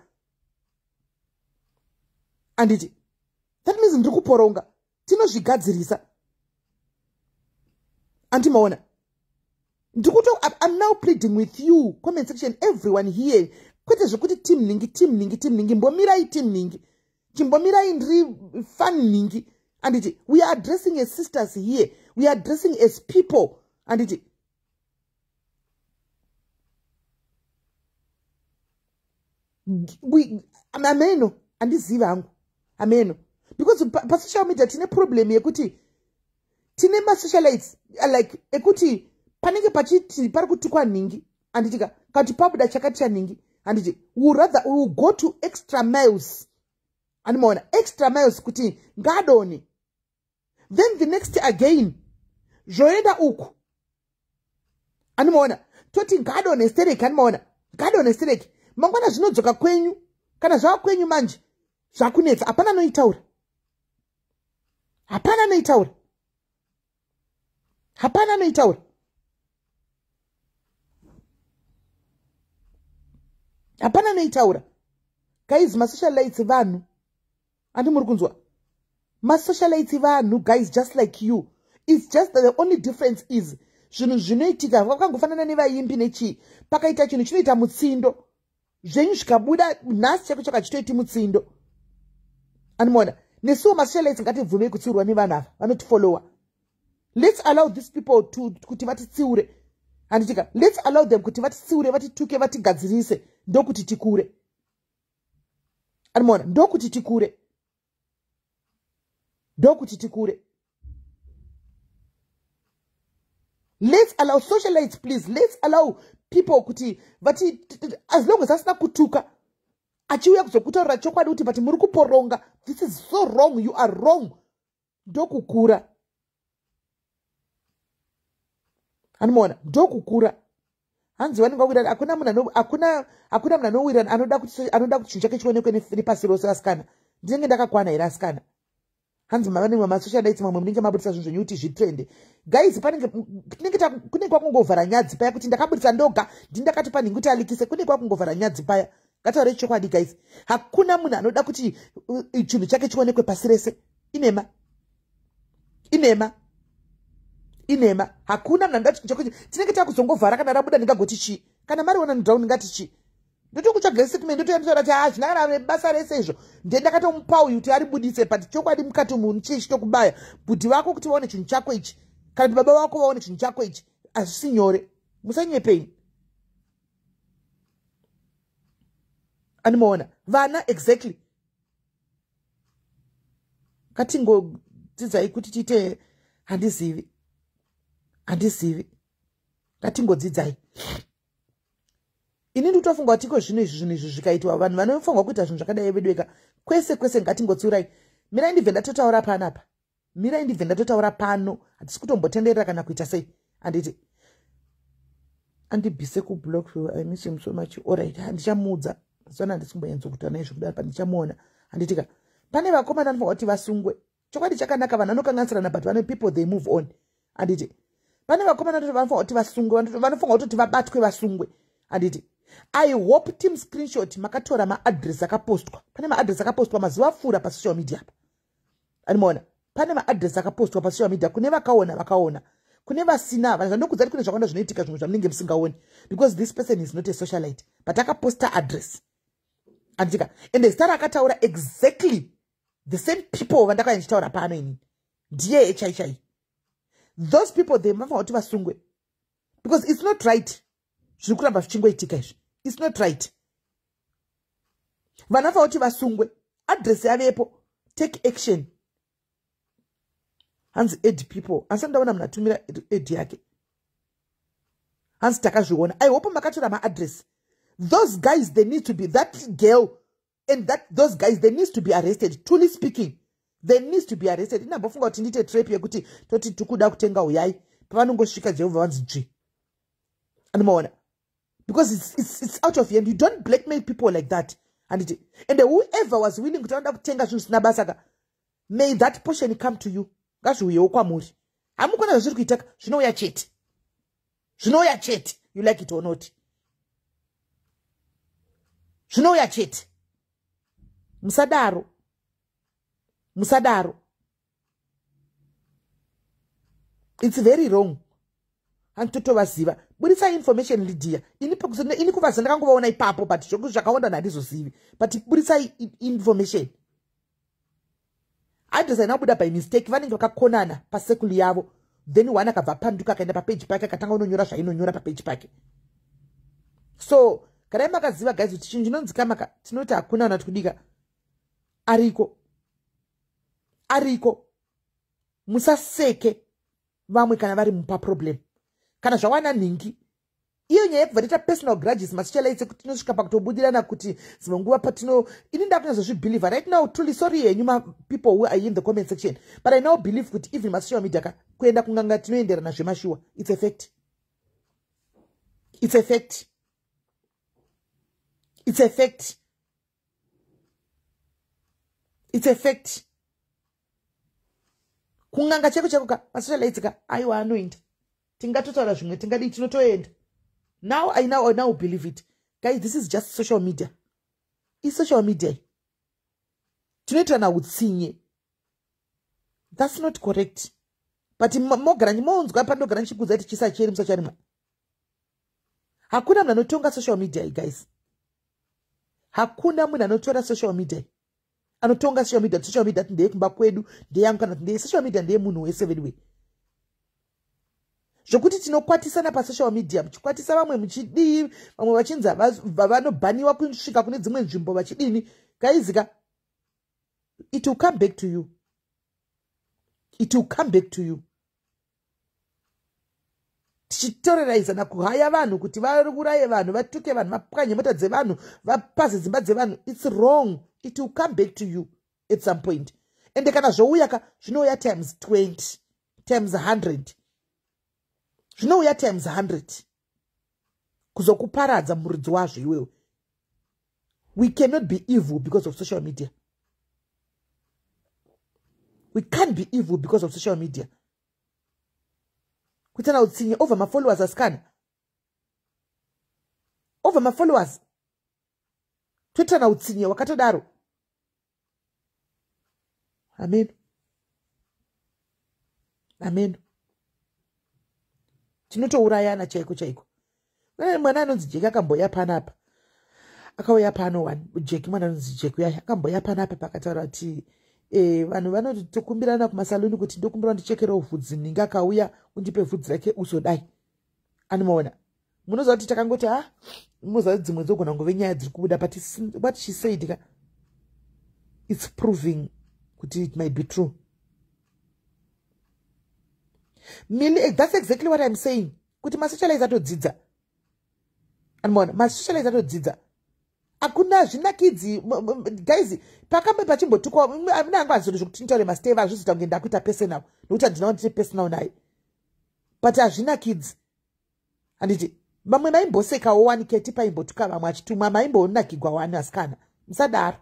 handiti? That means ndiri kuporonga. Tinozvigadzirisa, andimaona? Ndikuto, I'm now pleading with you, comment section, everyone here, kwete zvekuti team ningi, team ningi, team ningi. Mbomirai team ningi, chimbomirai, ndiri fan ningi, anditi? We are addressing as sisters here, we are addressing as people, anditi? Ameno, handizivi hangu, ameno, because pasocial media tine problem yekuti tine masocialites like ekuti panenge pachiti pari kutukwa nhingi, handitika? Kati pabuda chakati chanhingi, handiti? Rather we will go to extra miles, andimaona? Extra miles kuti ngadone. Then the next again zvoenda uku, andimaona? Toti ngadone stereki, andimaona? Ngadone stereki. Mangwana zvinodzoka kwenyu. Kana zvava kwenyu manje, zvakunetsa. Hapana anoitaura, hapana anoitaura, hapana anoitaura, hapana anoitaura. Guys, masocialites vanhu, handi muri kunzwa? Masocialites vanhu, guys, just like you. It's just the only difference is zvinhu zvinoitika vakangofanana nevaimbi nechii. Pakaita chinhu chinoita mutsindo, zvenyu zvikabuda nhasi chako chakachitoiti mutsindo, andimaona? Nesuwo masocialites ngatibvumei kutsiurwa nevanhu ava vanotifollowa. Let's allow these people to kuti vatitsiure, handitika? Let's allow them kuti vatitsiure, vatituke, vatigadzirise. Ndokuti tikure, andimaona? Ndokuti tikure, ndokuti tikure. Let's allow socialites, please, let's allow people kuti vati, as long as asina kutuka, achiuya kuzokutaurira chokwadi kuti, but muri kuporonga, this is so wrong, you are wrong. Ndokukura, handimaona? Ndokukura. Hanzi vanenge vawirirana. Hakuna munhu, hakuna munhu anowirirana anoda kuti chinhu chake chionekwe nepasi rose. Asikana, ndinenge ndakakwana here, asikana? Hanzi mavanenge masocialites, mamwe munenge mabudisa zvinhu zvenyu kuti zvitrende. Guys, panenge kunenge kwakungovhara nyadzi paya kuti ndakabudisa ndoga, ndindakati panhingi kuti alikise. Kunenge kwakungovhara nyadzi paya. Ngataurei chokwadi, guys. Hakuna munhu anoda kuti chinhu chake chionekwe pasi rese. Inema, inema, inema. Hakuna munhu anoda kuti chinhu chake. Tinenge takuzongovhara kana rabuda. Ndingagoti chii kana mariona ndrau? Ndingati chii? Ndotokutsvaga statement, ndotoyanditaura kuti hazvina kana basa rese izvo. Ndiye ndakatomupa uyu kuti aribudise, but chokwadi mukati umu chii chitokubaya? Bhudhi vako kuti vaone chinhu chako ichi, kana kuti baba vako vaone chinhu chako ichi, hazvisi nyore. Musanyepei. Animoona vana exactly. Ngatingodzidzai kuti tiite, handizivi, handizivi. Ngatingodzidzai. Ini ndikutofunga kuti iko zvino izvi zvinhu izvi zvikaitwa, vanhu vanofanirwa kuita zvinhu zvakadai vedweka kwese kwese. Ngatingotsiurai. Mirai ndibve ndatotaura panapa, mirai ndibve ndatotaura pano. Hatisi kutombotenderera kana kuita sei, handiti? Andibvise kublock, I miss him so much. Alright, handichamuudza zana, handisi kumboenzo kutaura naye zvekudaro, pandichamuona, handitika? Pane vakomana vanofanirwa kuti vasungwe. Chokwadi chakanaka, vanhu vanokanganisirana, but vane people, they move on, handiti? Pane vakomana vanofanirwa kuti vasungwe, vanofanirwa kutoti vabatwe vasungwe, handiti? I hope team screenshot makatora maaddress akapostwa. Pane maaddress akapostwa mazuva apfuura pasocial media apa, animaona? Pane maaddress akapostwa pasocial media. Kune vakaona vakaona, kune vasina vanhu zvandokudza kuti kune zvakawanda zvinoitika, zvimwe zvamunenge musingaoni, because this person is not a socialite, but akaposta address, anditika? Ende zita raakataura, exactly the same people vandakauya ndichitaura pano inini, ndiye chai chai. Those people, they vafanira kuti vasungwe, because it's not right zviri kuramba zvichingoitika izvi. It's not right. Vana vafanira kuti vasungwe. Address yavepo, take action. Hanzi add people, asi ndaona munhu atumira add yake, hanzi takazviona. I hope makatora maaddress. Those guys, they need to be, that girl and that those guys, they needs to be arrested. Truly speaking, they needs to be arrested. Inambofunga kuti ndiite trap yekuti toti tikuda kutenga, uyai. Pavanongosvika, Jehovha, vanzi dzvi, anomaona? Because it's out of hand. You don't blackmail people like that, handiti? And whoever was willing kuti vanoda kutenga zvinhu zvisina basa ka, may that portion come to you. Ngazviuyewo kwamuri. Hamukona zvazviri kuitaka, zvinouya chete, zvinouya chete, you like it or not, zvinouya chete. Musadaro, musadaro, it's very wrong. Handitotovaziva. Burisai information, Lydia. Ini kuvaziva ndakangovaona ipapo, but zvakawanda handizozivi, but burisai information. Address haina kubuda by mistake. Vanenge vakakonana pasekuli yavo, then one akabva apanduka, akaenda papeji pake, akatanga unonyora zvainonyora papeji pake. So garai makaziva, guys, kuti chinhu chinonzi kamaka tinoti hakuna kana tikudika ariko, ariko. Musaseke vamwe kana vari mupaproblem, kana zvawana nhingi. Iyo nyaya yekubva toita personal grudges, masocialites, ekuti tinosvika pakutobudirana kuti dzimwe nguva patino, ini ndakunyazozvibelieve right now. Truly sorry henyu, mapeople who are in the comment section, but I now believe kuti even masocial media ka, kuenda kunganga tinoenderana zvemashuwa. It's a fact, it's a fact, it's a fact, it's a fact. Kunganga cheko cheko ka, masocialites ka, aiwa, anoenda. Tingatotaura zvimwe, tingadii, tinotoenda. Now I now believe it, guys. This is just social media, isocial media, tinoitirana utsinye. That's not correct, but mogara monzwa pandogara ndichikudza kuti chisacheri, musacharimwa. Hakuna munhu anotonga social media, guys. Hakuna munhu anotora social media, anotonga social media. Social media ti ndeyekumba kwedu, ndeyangu, kana kuti ndeye social media, ndeyemunhu wese veduwe. Zvokuti tinokwatisana pasocial media, muchikwatisa vamwe, muchidii, vamwe vachinzi vanobhaniwa kusvika kune dzimwe nzvimbo, vachidini, kaizika, it will come back to you, it will come back to you. Tichitoreraisana kuhaya vanhu kuti vauraye vanhu, vatuke vanhu, vapwanye mota dzevanhu, vapaze dzimba dzevanhu, it's wrong. It will come back to you at some point. Ende kana zvouya ka, zvinouya times 20, times 100, zvinouya times 100 kuzokuparadza muridzi wazvo iwewe. We cannot be evil because of social media. We can't be evil because of social media. Kuitana utsinye over mafollowers, asikana, over mafollowers toitana utsinye wakatodaro. Amen, amen. Tinotourayana chaiko chaiko. Mwana anonzi Jeki akamboya panapa. Akauya pano one Jeki, mwana anonzi Jeki uyaya, akambouya panapa pakataura kuti vanhu vanoti tokumbirana kumasaluni kuti ndokumbira ndichekerewo vhudzi, ninge akauya undipe vhudzi rake uzodai. Anomaona, munoziva kuti takangoti ha, munoziva kuti dzimwe dzogona kungove nyaya dziri kubuda, but what she said ka, it's proving kuti it might be true. Mili, that's exactly what I'm saying, kuti masocialize atodzidza. Anomaona, masocialize atodzidza, hakuna zvinakidzi guys. Pakambe pachimbotukwa, amuna angu hazviro zvokuti nditaure masteva, hazvizoita kunge ndakuita personal, nokuti handina ndite personal naye, but hazvinakidzi. Handiti vamwe maimbosekawo wani Keti paimbotuka vamwe achitumwa, maimbonakigwa wani. Asikana, musadaro,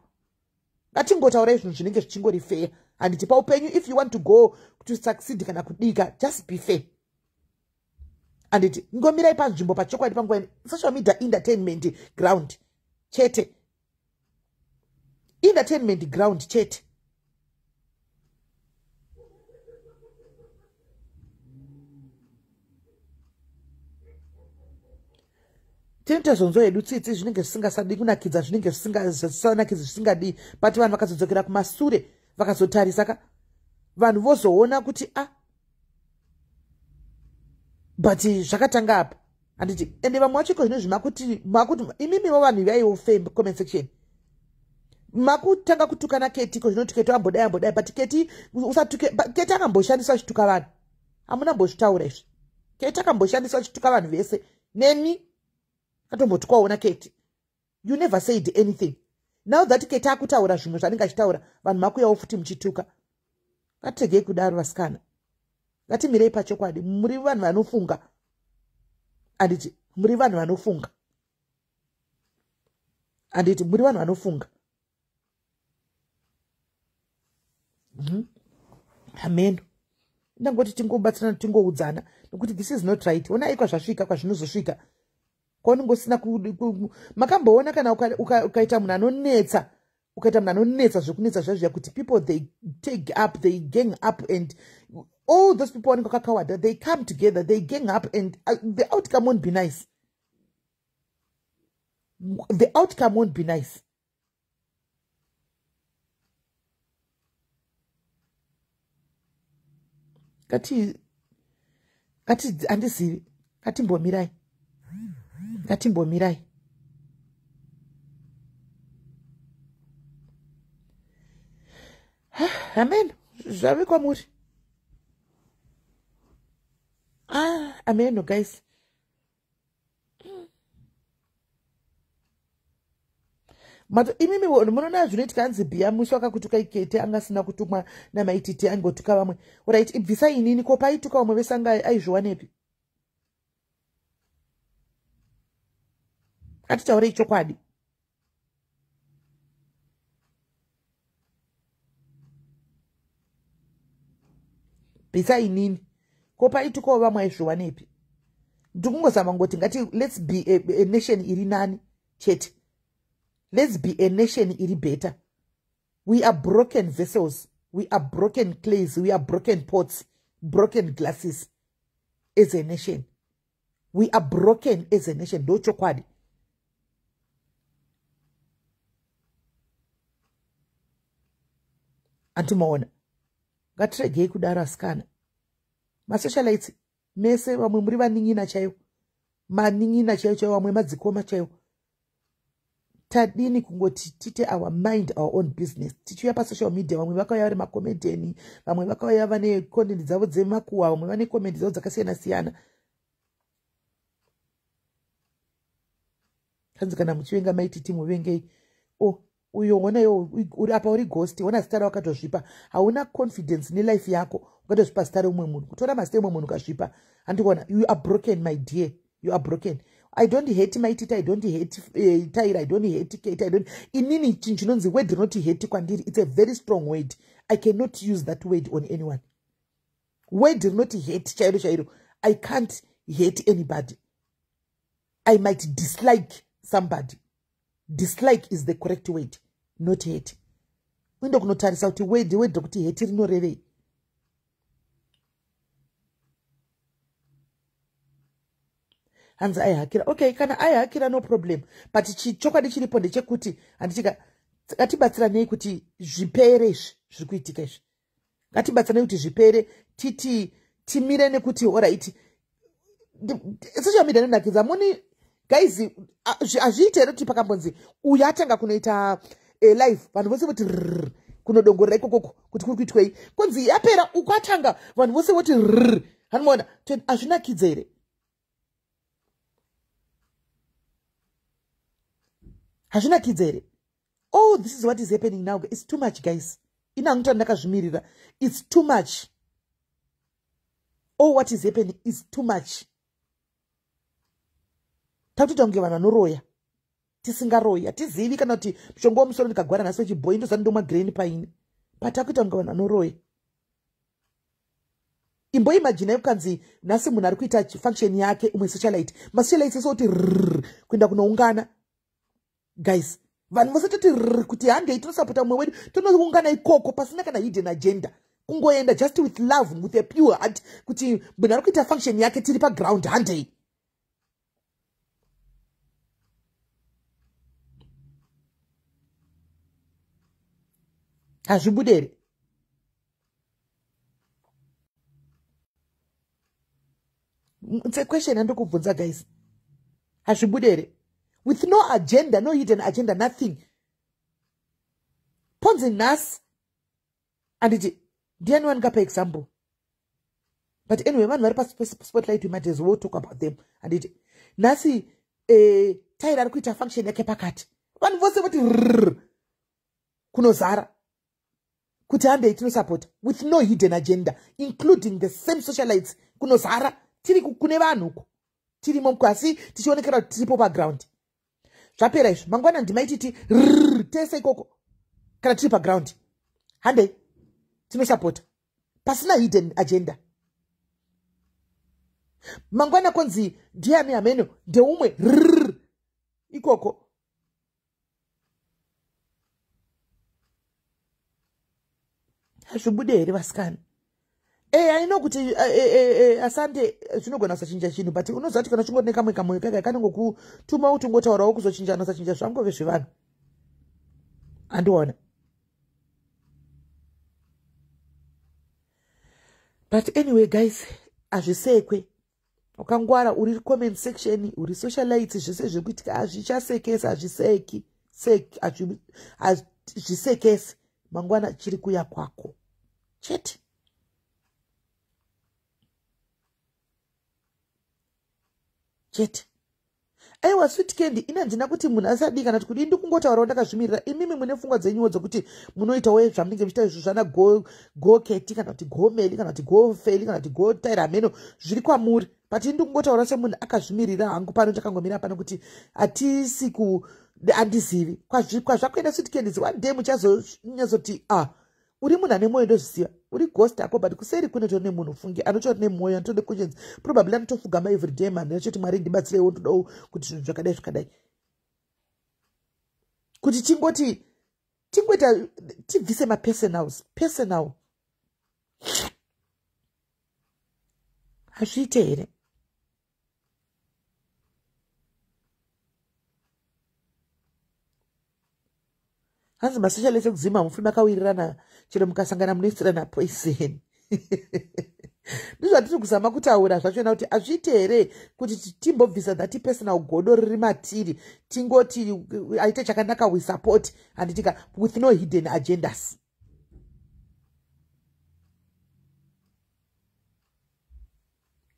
ngatingotaurai zvinhu zvinenge zvichingori fair. Handiti paupenyu, if you want to go to succeed kana kudika, just be fair. Handiti ngomirai panzvimbo pachokwadi panguva social media entertainment ground chete, entertainment ground chete. Tinoita zvonzo hedu tsitsi, zvinenge zvisingasadi kunakidza, zvinenge zvisinganakidzi, zvisingadii, but vanhu vakazodzokera kumasure vakazotarisa ka, vanhu vozoona kuti a ah, but zvakatanga apa. Handiti ende vamwe vacho iko zvino zvimakuti makuti imimiwo vanhu vaiwo fame comment section makutanga kutukana Keti iko zvino, Keti ambodai ambodai, but Keti usatuke. Keti akamboshandiswa achituka vanhu, hamuna mbozvitaura izvi. Keti akamboshandiswa achituka vanhu vese, nemi atombotukwawo naKeti. You never said anything. Now that Keti akutaura zvimwe zvaanenge achitaura, vanhu makuyawo futi muchituka. Ngatiregei kudaro, vasikana, ngatimirei pachokwadi. Muri vanhu vanofunga, handiti? Muri vanhu vanofunga, handiti? Muri vanhu vanofunga. Hameno, ndangoti tingobatsirana, tingoudzana, nokuti this is not right. Onai kwazvasvika, kwazvinozosvika kwaunongosina. Makamboona kana ukaita munhu anonetsa, ukaita munhu anonetsa zvekunetsa zvazviya, kuti people, they take up, they gang up, and all those people vanenge vakakawada, they come together, they gang up, and the outcome won't be nice, the outcome won't be nice. Ngati ngati handizivi, ngatimbomirai, ngatimbomirai. Amen, zvave kwamuri. Ah, ameno guys. Mato imimi munoona zvinoitika, anzi bhiya musi wakakutuka iKete angasina kutumwa namaititi, aingotuka vamwe. Right, ibvisa inini ko paituka vamwe vese anga aizviwanepi? Atitaurei chokwadi. Bvisa inini ko paitukawo vamwe aizviwanepi? Ndikungozama ngoti ngati let's be a nation iri nani chete, let's be a nation iri better. We are broken vessels, we are broken clays, we are broken pots, broken glasses as a nation. We are broken as a nation, ndo chokwadi. Antimaona, ngatiregei kudaro, asikana. Masocialites mese, vamwe muri vanin'ina chaivo, manin'ina chaivo chaivo, vamwe madzikoma chaivo. Tadini kungoti tite our mind our own business tichiuya pasocial media? Vamwe vakauya vari macomedian, vamwe vakauya vane content dzavo dzemakuhwa, vamwe vane comedy dzavo dzakasiyana siyana. Kanzi kana muchivenga Maititi, muvengei. O oh, uyo ona iwo uri apa, uri ghost. Ona zita rawakatozvipa, hauna confidence nelife yako, ukatozvipa zita reumwe munhu, kutora mazita emumwe munhu ukazvipa. Handikuona, you are broken, my dear, you are broken. I don't hate Maititi, I don't hate Tyra, I don't hate Kate, I don't. Inini chinhu chinonzi word rinoti hate kwandiri, it's a very strong word. I cannot use that word on anyone. Word rinoti hate chairo chairo, I can't hate anybody. I might dislike somebody. Dislike is the correct word, not hate. Uinde kunotarisa kuti word rekuti hate rinorevei. Hanzi aihakira. Okay, kana aihakira, no problem, but chokwadi chiripo ndechekuti, handitika, ngatibatsiranei kuti zvipere izvi zviri kuitika izvi. Ngatibatsiranei kuti zvipere, titi timire nekuti alright, social media inonakidza muni guys. Hazviite here kuti pakambonzi uyu atanga kunoita live, vanhu vose voti rr kunodongorera ikokoko kuti kuri kuitwei? Konzi yapera, ukwatanga, vanhu vose voti rr. Hanomaona, hazvinakidze here? Hazvinakidze here? Oh, this is what is happening now. It's too much, guys. Ina hangu ndakazvimirira. It's too much. Oh, what is happening is too much. Takutoita kunge vanhu vanoroya tisingaroyi. Hatizivi kana kuti mushonga wemusoro ndikagwara nhasi wechibhoi, ndozani ndomwa grain paini, but takuita kunge vanhu vanoroya. Imboimajinai kukanzi nhasi munhu ari kuita function yake, umwe socialite, masocialite ese oti rr kuenda kunoungana. Guys, vanhu vose toti rr kuti handei tinosapota mumwe wedu, tonoungana ikoko pasina kana hidden agenda, kungoenda just with love, with a pure heart, kuti munhu ari kuita function yake, tiri paground, handei. Hazvibude here? It's a question andokubvunza, guys. Hazvibude here? With no agenda, no hidden agenda, nothing. Ponzi nhasi, anditi, ndiani wandingapa example? But anyway, vanhu vari paspotlight, we might as well talk about them, handiti? Nhasi Taira ari kuita function yake pakati, vanhu vose voti rr kunozara kuti handei tinosapota, with no hidden agenda, including the same socialites. Kunozara tiri kune vanhu uko, tirimo asi tichionekera kuti tiripo paground. Zvapera izvo, mangwana ndimaititi rr tese ikoko kana tiri paground, handei tinosapota pasina hidden agenda. Mangwana konzi ndiani, hameno, ndeumwe, rr ikoko. Hazvibude here, vasikana? Aino kuti asante zvinogona kusachinja chinhu, but unoziva kuti kana uchingori nekamwe kamwoyo kaka kanongokutuma kuti ungotaurawo, kuzochinja nosachinja zvangove zvevanhu, handiona. But anyway, guys, hazvisekwe. Wakangwara, uri comment section, uri socialite, zvese zviri kuitika hazvichasekesi, hazviseki, hazvisekesi. Mangwana chiri kuya kwako chete. Chete. Aiwa, Sweet Candy, ina handina kuti munhu asadii kana kuti kudii. Ndikungotaurawo ndakazvimirira. Imimi mune pfungwa dzenyuwo dzokuti munoitawo zvamunenge muchiita izvo zvana goketi kana kuti gomeli kana kuti gofeli kana kuti gotaira, mheno zviri kwamuri, but ndikungotaura semunhu akazvimirira hangu pano. Takangomira pano kuti hatisi ku, handizivi kwazvakuenda. Sweet Candies, one day muchazonyatsoti, ah, uri munhu ane mwoyo, ndozviziva uri ghost ako, but kuseri kunotori nemunhu fungi anotori nemwoyo, anotori neconscience, probably anotofugama everyday man, achoti, "Mwari, ndibatsireiwo, ndodawo kuti zvinhu zvakadai zvakadai." Kuti tingoti tingoita tibvise mapersonals, personal, hazviite here? Hanzi masocialite ekuZim hamufi makawirirana, chero mukasangana munoisirana poison. Ndizvatiri kuzama kutaura zvachona kuti hazviite here kuti timbobvisa that personal godo riri matiri, tingoti aite chakanaka, we support, handitika, with no hidden agendas.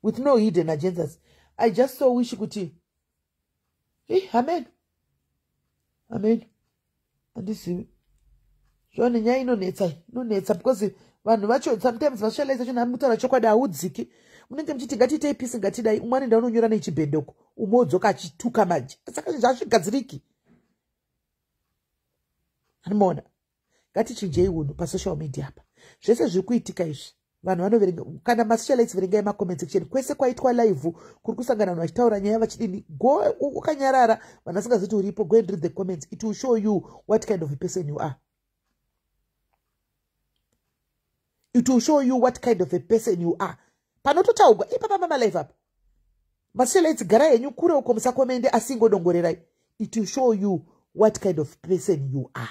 With no hidden agendas. I just so wish kuti, amen, amen. Handizivi zvone, nyaya inonetsa, inonetsa because vanhu vacho sometimes vasocialite acho, namutaura chokwadi, haudziki. Munenge muchiti ngatiitei peace, ngatidai, umwe anoenda unonyora nechibhendoko, umwe wodzoka achituka manje, saka zvazvigadziriki. Anomaona, ngatichinjei unhu pasocial media apa. Zvese zviri kuitika izvi, vanhu vanoverenga. Kana masocialites, verengai macomment section kwese kwaitwa live, kuri kusangana vanhu vachitaura nyaya vachidini. Go wakanyarara, vanhu vasingazoti uripo. Go and read the comments. It will show you what kind of a person you are. It will show you what kind of a person you are. Panototaugwa ipapa pamalive apa. Masocialites, gara henyu kure uko, musakomende, asi ingodongorerai. It will show you what kind of person you are.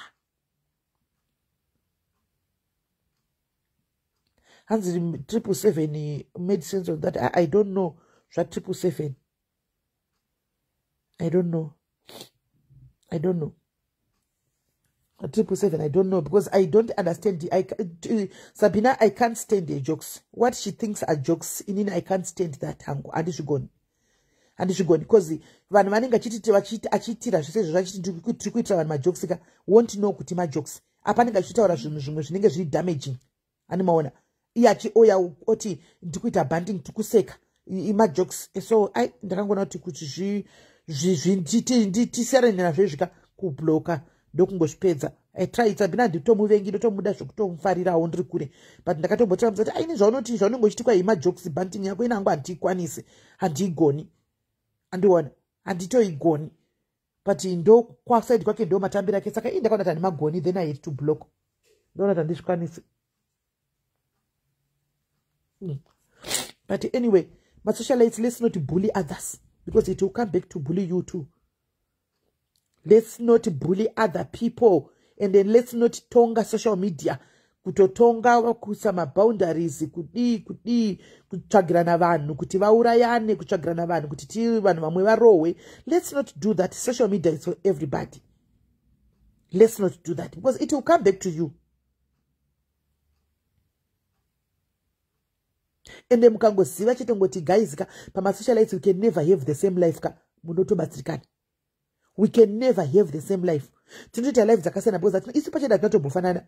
Hanzi 777 made sense of that. I don't know zva 777. I don't know, I don't know 777. I don't know because I don't understand. Sabina, I can't stand the jokes. What she thinks are jokes, inini I can't stand that hangu. Handizvigoni, handizvigoni, because vanhu vanenge achiti achiitira zvese izvo, zvachiti tiri kuitira vanhu majokes ka, won't know kuti majokes. Apa anenge achitaura zvinhu zvimwe zvinenge zviri damaging, animaona iye achioya oti ndikuita banter, tikuseka, imajokes. So ai, ndakangoona kuti tisiyane nazvo izvika kubloka, ndokungozvipedza. I try Sabina, handitomuvengi, ndotomuda zvekutomufarirawo ndiri kure, but ndakatombotiramudza kuti aini zvaunoti zvaunenge uchitikwa imajokes, banter yako inangu handiikwanisi, handiigoni, andiona handitoigoni. But ndo kwaside kwake, ndo matambiro ake. Saka ii ndakaona kuti handimagoni, then I had to block. Ndoona kuti handizvikwanisi. But anyway, masocialites, let's not bully others because it will come back to bully you too. Let's not bully other people and then let's not tonga social media, kutotonga, kuisa maboundaries, kudii kudii, kutsvagirana vanhu kuti vaurayane, kutsvagirana vanhu kuti ti vanhu vamwe varohwe. Let's not do that. Social media is for everybody. Let's not do that because it will come back to you. Ende mukangoziva chitongoti, guys ka, pamasocialites we can never have the same life ka, munotobatsirikana. We can never have the same life. Tinotoita life dzakasiyana because isu pachedu hatinatobofanana,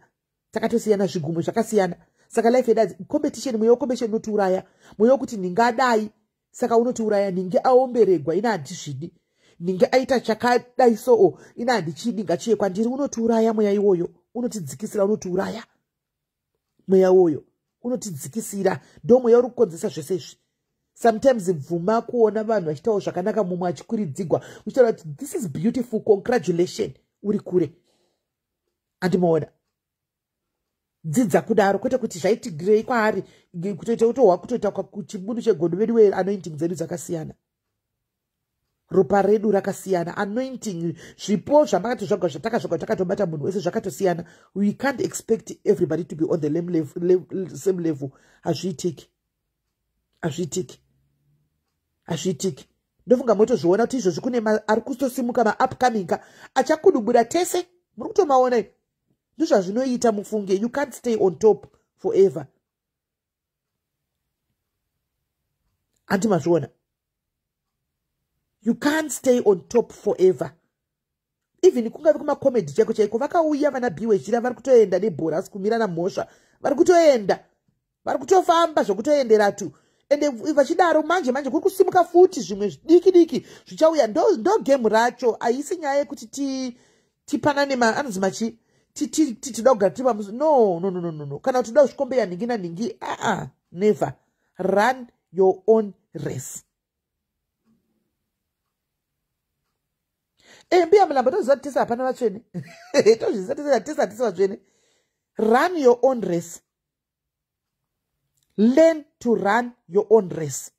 takatosiyana, zvigumo zvakasiyana. Saka life yedu, competition, mweya wecompetition unotiuraya, mweya wekuti ndingadai, saka unotiuraya. Ninge aomberegwa, ina handizvidi. Ninge aita chakadai, soo ina handichidi, ngachiye kwandiri. Unotiuraya mweya iwoyo, unotidzikisira, unotiuraya mweya iwoyo, unotidzikisira. Ndo mweya uri kukonzesa zvese izvi. Sometimes bvuma kuona vanhu vachitawo zvakanaka, mumwe achikwiridzigwa, uchitaura kuti this is beautiful, congratulation, uri kure, andimaona. Dzidza kudaro, kwete kuti zvaitigirei kwaari, kutoita kutohwa, kutoita chibudu chegodo. Vedu we, anointing dzedu dzakasiyana, ropa redu rakasiyana, anointing, zvipo zvamakati zvagwa, zvatakazvagwa, takatobata munhu wese zvakatosiyana. We can't expect everybody to be on the same level. Hazviitiki, hazviitiki, hazviitiki. Ndofunga motozviona kuti izvozvi kune ari kutosimuka, maupcoming ka, achakudubura tese. Muri kutomaona, ndozvazvinoita mufunge. You can't stay on top forever, handi mazviona? You can't stay on top forever. Even kungave kumacomedy chaiko chaiko, vakauya vana Biwezhira, vari kutoenda nebhora, asi kumira namhosva, vari kutoenda, vari kutofamba zvokutoendera tu. Ende vachidaro, manje manje kuri kusimuka futi zvimwe zvidiki diki zvichauya. Ndo game racho. Haisi nyaya yekuti tipanane, anonzi machi, tinoda kugara tiri pamusi. No, no, no, no, no. Kana kuti toda kuzvikombeya nhingi nanhingi, aa, never. Run your own race. E, mbuya Mulamba, toziva kuti tese hapana vatsvene, tozviziva tese, tese hatisi vatsvene. Run your own race. Learn to run your own race.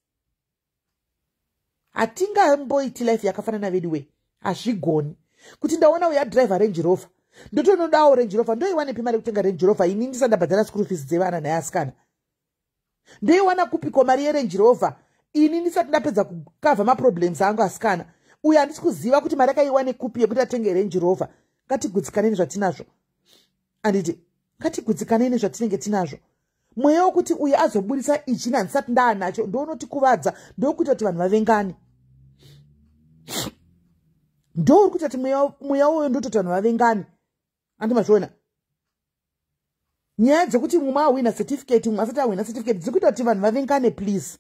Hatingamboiti life yakafanana vedu we, hazvigoni. Kuti ndaona uya driver Range Rover, ndotonodawo Range Rover, ndoiwanepi mari yekutenga Range Rover ini ndisati ndabhadhara school fees dzevana naye? Ndoiwana kupiko mari yeRange Rover ini ndisati ndapedza kukavha maproblems angu, asikana? Uyo handisi kuziva kuti mari akaiwane kupi yekuti atenge Range Rover. Ngatigutsikanei nezvatinazvo, handiti? Ngatigutsikanei nezvatinenge tinazvo. Mweya wekuti uyu azoburisa ichi nhandisati ndaanacho ndounotikuvadza, ndokuita kuti vanhu vavengane, ndouri kuita kuti mweya uyo ndototi vanhu vavengane, andi mazviona? Nyaya dzekuti mumwe ahwina certificate, mumwe asati ahwina certificate, dziri kuita kuti vanhu vavengane. Please,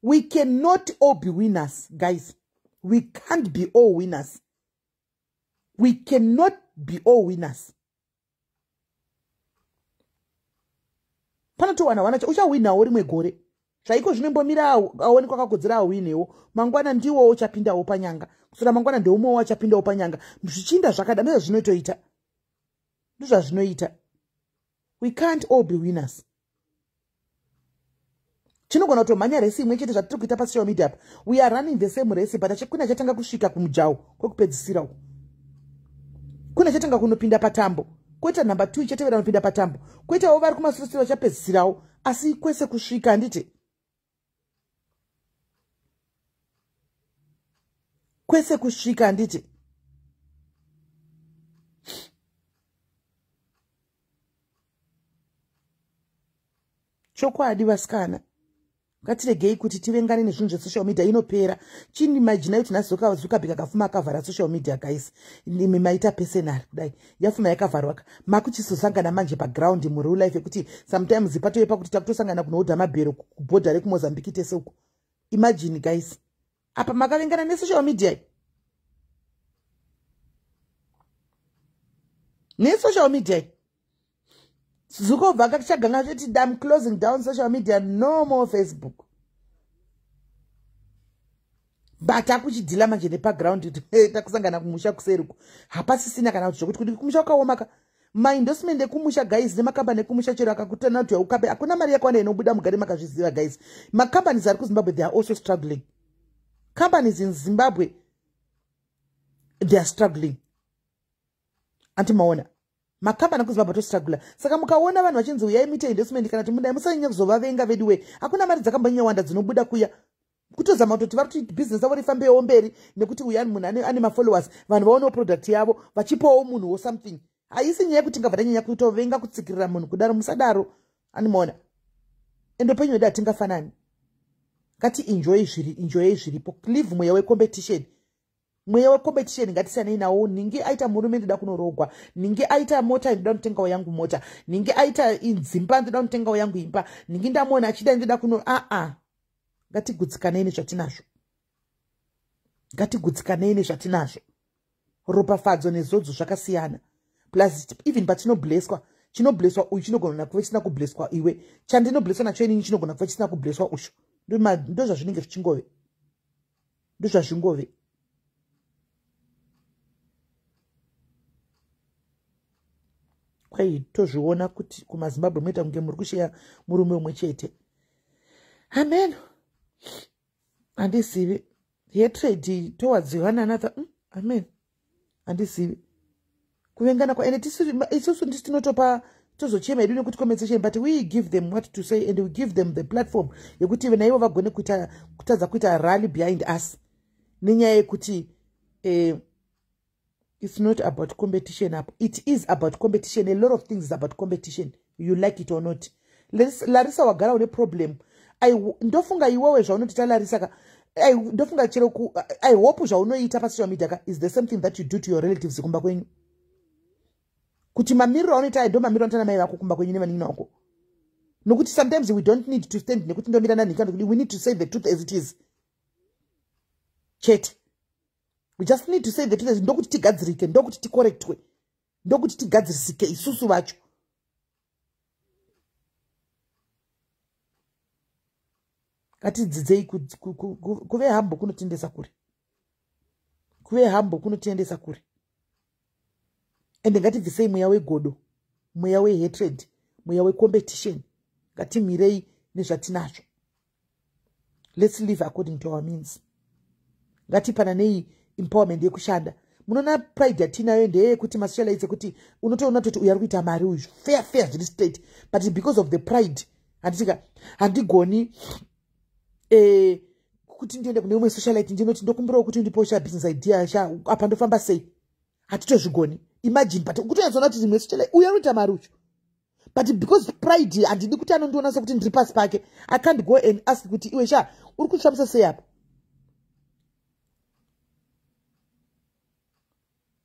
we cannot all be winners, guys. We can't be all winners. We cannot be all winners. Panotowana wana uchahwinawo rimwe gore. Zvaiko zvinombomira, aonekwa akakodzera, ahwinewo. Mangwana ndiwowo uchapindawo panyanga, kusora mangwana ndeumwewo achapindawo panyanga, zvichinda zvakada. Ndozvazvinotoita, ndozvazvinoita. We can't all be winners. Chinogona kutomhanya resi imwe chete zvatiri kuita pasocial media apa. We are running the same race, but kune chatanga kusvika kumujaho kwekupedzisira uko. Kune chatanga kunopinda patambo, kwoita number 2 chatevera kunopinda patambo, kwoitawo vari kumasurusiro vachapedzisirawo, asi kwese kusvika, handiti? Kwese kusvika, handiti? Chokwadi vasikana, ngatiregei kuti tivengane nezvinhu zvesocial media. Inopera. Chiimagina kuti nhasi Zuckerberg akafuma akavhara social media, guys. Imi maita personal kudai, yafuma yakavharwaka, makuchizosangana manje paground mureal life, yekuti sometimes patove pakuti takutosangana kunohodha mabhero kubhodha rekuMozambique tese uko. Imagine, guys, apa makavengana nesocial media, nesocial media. Zukobva akachaganga zveti, "I'm closing down social media, no more Facebook," but akuchidhila manje nepaground. Takusangana kumusha kuseriku, hapasisina kana kuti zvokuti kuti kumusha kwakaomaka. Maendorsement ekumusha, guys, nemakambani ekumusha, chero akakutana kuti aukabe, hakuna mari yakawanda inobuda. Mugare makazviziva, guys. Macompanies ari kuZimbabwe, they are also struggling. Companies in Zimbabwe, they are struggling. Antimaona makambani ekuZimbabwe atostrugula. Saka mukaona vanhu vachinzi uyai muite endorsement kana kuti mudai, musanyanya kuzovavenga veduwe. Hakuna mari dzakambonyawanda dzinobuda kuya. Kutozama kutoti vari kuti bhizinesi avo rifambewo mberi, nekuti uyani munhu ane mafollowers, vanhu vaonewo product yavo, vachipawo munhuwo something. Haisi nyaya yekuti ngabva tanyanya kutovenga, kutsikirira munhu kudaro. Musadaro, animaona. Ende upenyu hwedu hatingafanani. Ngati enjoy zviri, enjoyei zviripo. Live mweya wecompetition, mweya wecompetition ngatisanei nawo. Ningi aita murume, ndoda kunorogwa. Ningi aita mota, ndoda kunotengawo yangu mota. Ningi aita dzimba, ndoda kunotengawo yangu imba. Ningi ndamuona achida, ndoda kuno. Aa, ngatigutsikanei nezvatinazvo, ngatigutsikanei nezvatinazvo. Ropafadzo nezodzo zvakasiyana. Plus even patinobleswa, chinobleswa uyu chinogona kuve chisina kubleswa iwe. Chandinobleswa nacho inini chinogona kuve chisina kubleswa usho. Ndo zvazvinenge zvichingove, ndo zvazvingove. Kwai tozviona kuti kumaZimbabwe munoita kunge muri kusheya murume umwe chete. Amen. Handizivi, hatred towards one another. Amen. Handizivi kuvengana kwa ende isusu ndisi tinotopa, tozochema hedu nekuti compensation, but we give them what to say and we give them the platform yekuti naivo vagone kuita kutadza kuita rally behind us nenyaya yekuti it's not about competition apo. It is about competition. A lot of things is about competition, you like it or not. Larisa, wagara une problem. Ndofunga iwewe zvaunotita, Larisa ka, ndofunga chero I hope zvaunoita pasocial media ka is the same thing that you do to your relatives kumba kwenyu, kuti mamiriro aunoita ndo mamiriro anoita namai vako kumba kwenyu nevanin'ina vako. Nokuti sometimes we don't need to stand nekuti ndomira nanhika. We need to say the truth as it is chete. We just need to say the truth, ndokuti tigadzirike, ndokuti ticorrectwe, ndokuti tigadzirisike isusu vacho. Ngatidzidzei kuve humble. Kunotiendesa kure. Kuve humble kunotiendesa kure. Ende ngatibvisei mweya wegodo, mweya wehatred, mweya wecompetition. Ngatimirei nezvatinazvo. Let's live according to our means. Ngatipananei empowerment yekushanda. Munoona, pride yatinayo ndeyekuti masocialites, ekuti unotoona toti uyu ari kuita mari uyu, fair fair, zviri straight, but because of the pride, handitika, handigoni kuti ndiende kune umwe socialite ndinoti ndokumbirawo kuti undipowo business idea sha, apa ndofamba sei? Hatitozvigoni. Imagine, but kutonyatsoona kuti rimwe socialite uyu ari kuita mari uchu, but because pride, handidi kuti anondiona sekuti ndiri pasi pake, I can't go and ask kuti iwe sha, uri kutsvambisa sei apa?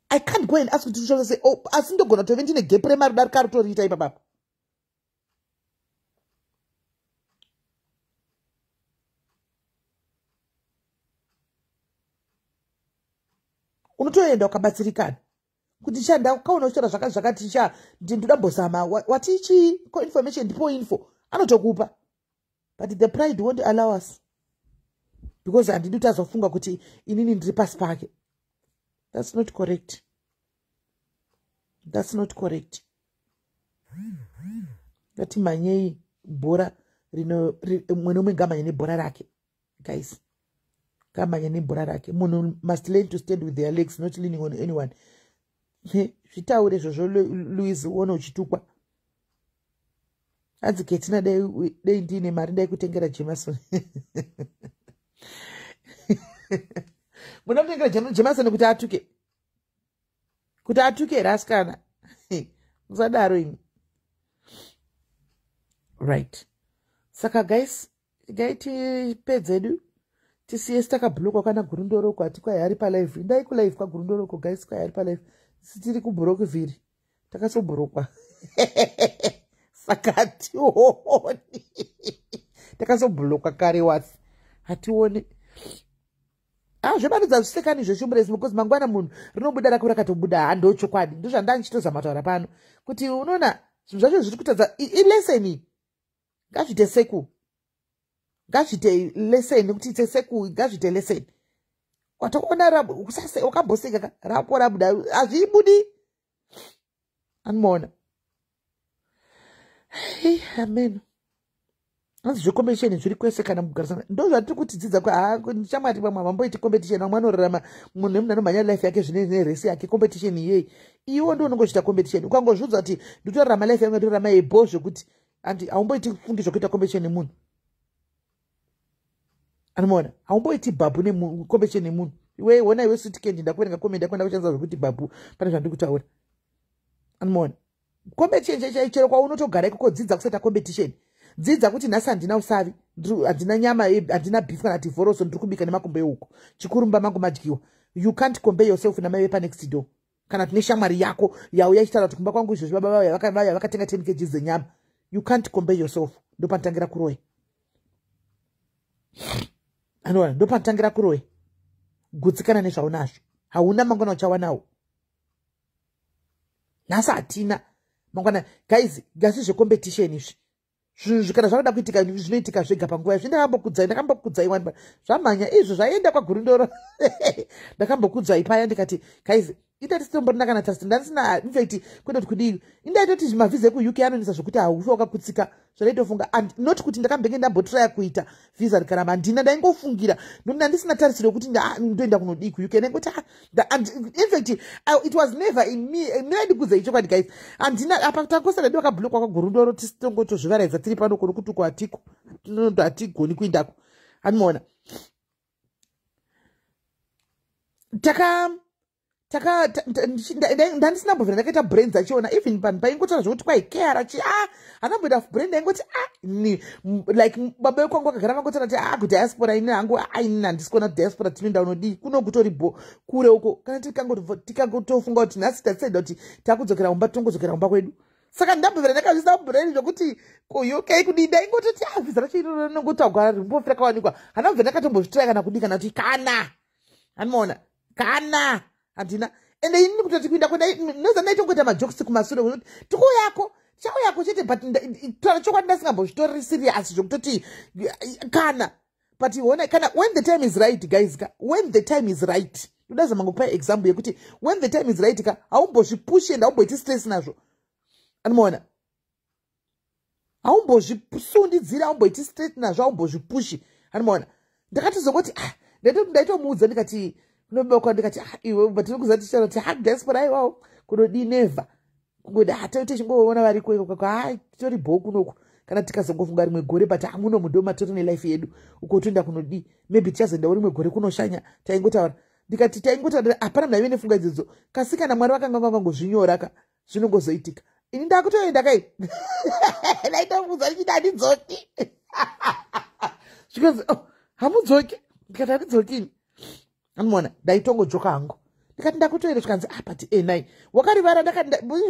I can't go and ask kuti uri sei. Oh, asi ndogona kutove ndine gap remari darika ritoriita ipapapa. Unotoenda ukabatsirikana kuti sha, ndakaona uchitaura zvakati zvakati sha, ndoda mbozama wati chii ko information, ndipo info anotokupa. But the pride won't allow us because handidi kuti azofunga kuti inini ndiri pasi pake. That's not correct, that's not correct. Ngatimhanyei bhora. Rino mumwe nomumwe ngamhanye nebhora rake, guys, ngamhanye nebhora rake. Munhu must learn to stand with their legs, not leaning on anyone. Zvitaure izvozvo, Louis, uone uchitukwa. Hanzi Ketina, dei ndiine mari ndaikutengera Jemason. Munoda kutengera Jemason kuti atuke, kuti atuke here asikana? Musadaro imi. Right, saka guys, gai tipedzedu, tisiye sitakabhulokwa kana Gurundoroko. Hati kwai ari palive, indai kulive kwaGurundoroko, guys. Kwai ari palive, sitiri kuBhurokivhiri, takasobhurokwa, saka hationi. Takasobhulokwa kare wasi, hationi. Ah, zvebatidza zvisekani zveshumuresi, because mangwana munhu rinobuda rako rakatobuda. Hando chokwadi, ndozvandanga mataura pano kuti unoona zvinhu zvacho zviri kutadza. Ilesson, ngazviite seku, ngazviite lesson, nekuti ite seku, ngazviite lesson. Watoona wakamboseka rako rabuda, hazvibudi. Anomaona. Amen. Hanzi zvecompetition zviri kwese kana mugarisana. Ndo zvatiri kuti dzidza. Chamwati vamwe havamboiti competition, vamwe anorarama munhu nemunhu anomhanya life yake zvine neresi yake. Competition iyei, iwo ndo unongochita competition. Ukangozviudza kuti nditorarama life yangu, nditorarama yebo, zvekuti andi haumboiti fungi zvokuita competition nemunhu. Anomaona, haumboiti bhabhu necompetition nemunhu. Iwe ona, iwe Sutikendi, ndakuverenga comment yako, ndakushandisa zvekuti bhabhu pane zvandiri kutaura. Anomaona, competition chaichero kwaunotogara ikoko, dzidza kusaita competition. Dzidza kuti nhasi handina usavi, handina nyama, handina beef kana tivhoroso, ndiri kubika nemakumbo ehuku, chikurumba mangu madyiwa. You can't compare yourself namai vepanext door kana tine shamwari yako yauya ichitaura kuti kumba kwangu izvozvi baba vaya vakatenga 10 kg dzenyama. You can't compare yourself. Ndopanotangira kuroya. Anoona, ndopanotangira kuroya. Gutsikana nezvaunazvo. Hauna, mangwana uchawanawo. Nhasi hatina, mangwana. Guys, gasi zvecompetition izvi, zvinhu kana zvakada kuitika, zvinoitika zvega panguva yazvo. Ndakambokudzai, ndakambokudzai wani, zvamhanya izvo zvaenda kwaGurundoro. Ndakambokudzai paya ndikati, guys, indati sitomborina kana tasti, ndandisina, infact kwete kuti kudii, indaitoti mavhiza ekuUK anonetsa zvokuti haufi wakakutsika. Zvandaitofunga, and not kuti ndakambenge ndambotraya kuita vhisa rikaramba, handina. Ndaingofungira nokuti ndandisina tarisiro yekuti ndoenda kunodii kuUK. Ndaingoti, infact it was never in me. Ndikudzai chokwadi, guys, handina apa. Takosana di wakabhulokwa kwaGurundoro, tisitongotozvivaraidza tiri pano kuno kuti uko hatiko, hatigoni kuindako. Handimaona, taka taka ndandisina mbovhera ndakaita brains achiona even vanhu paingotaura zvokuti kwaikera chi a handamboita brain. Ndaingoti a ni like baba vekwangu vakagara vangotaura kuti a kudiaspora, ini hangu ainini handisi kuona diaspora tinoenda unodii kuno, kutori bo kure uko. Kana tikangotofunga kuti nhasi tatisaida kuti takudzokera kumba, tongodzokera kumba kwedu. Saka ndambovhera ndakazvisa brain zvokuti kuUK kudii. Ndaingototi a vhisa racho iroro rinongotaugwa rimbofi rakawanikwa. Handambobvera ndakatombozvitiraya kana kudii kana kuti kana. Handimaona, kana handina. Ende inini kutoti kuenda kwenda noza, ndaitongoita majokes kumasure kuti tikuuyako, tichauyako chete. But taura chokwadi, ndasingambozvitoreri serious zvokutoti kana. But ona, kana when the time is right, guys ka, when the time is right, ndoda zama ngokupa example yekuti when the time is right ka, haumbozvipushi and haumboiti stress nazvo. Anomaona, haumbozvisundidziri, haumboiti stress nazvo, haumbozvipushi. Anomaona, ndakatizongoti, ah, ndaitomuudza ndikati kunobekwa, ndikati, ah, iwe, but tinokuziva tichitaura kuti ha diaspora aiwawo kunodii, never. Kungoti ha tichingoona variko ikoko, ha titori bho kunoku. Kana tikazongofunga rimwe gore, but hamuno mundo matori nelife yedu uko, toenda kunodii? Maybe tichazoendawo rimwe gore kunoshanya. Taingotaura, ndikati taingotaura, hapana munhu aive nefunga idzodzo. Kasi kana Mwari vakanga vangangozvinyora ka, zvinongozoitika. Ini ndakutoenda kai, ndaitomuudza ndichiti handidzoki. Zvikanzi, oh, hamudzoki? Ndikati handidzokini. Anoona, ndaitongodzoka hangu. Ndikati ndakutoenda. Zvikanzi, ah, but enai wakarivara.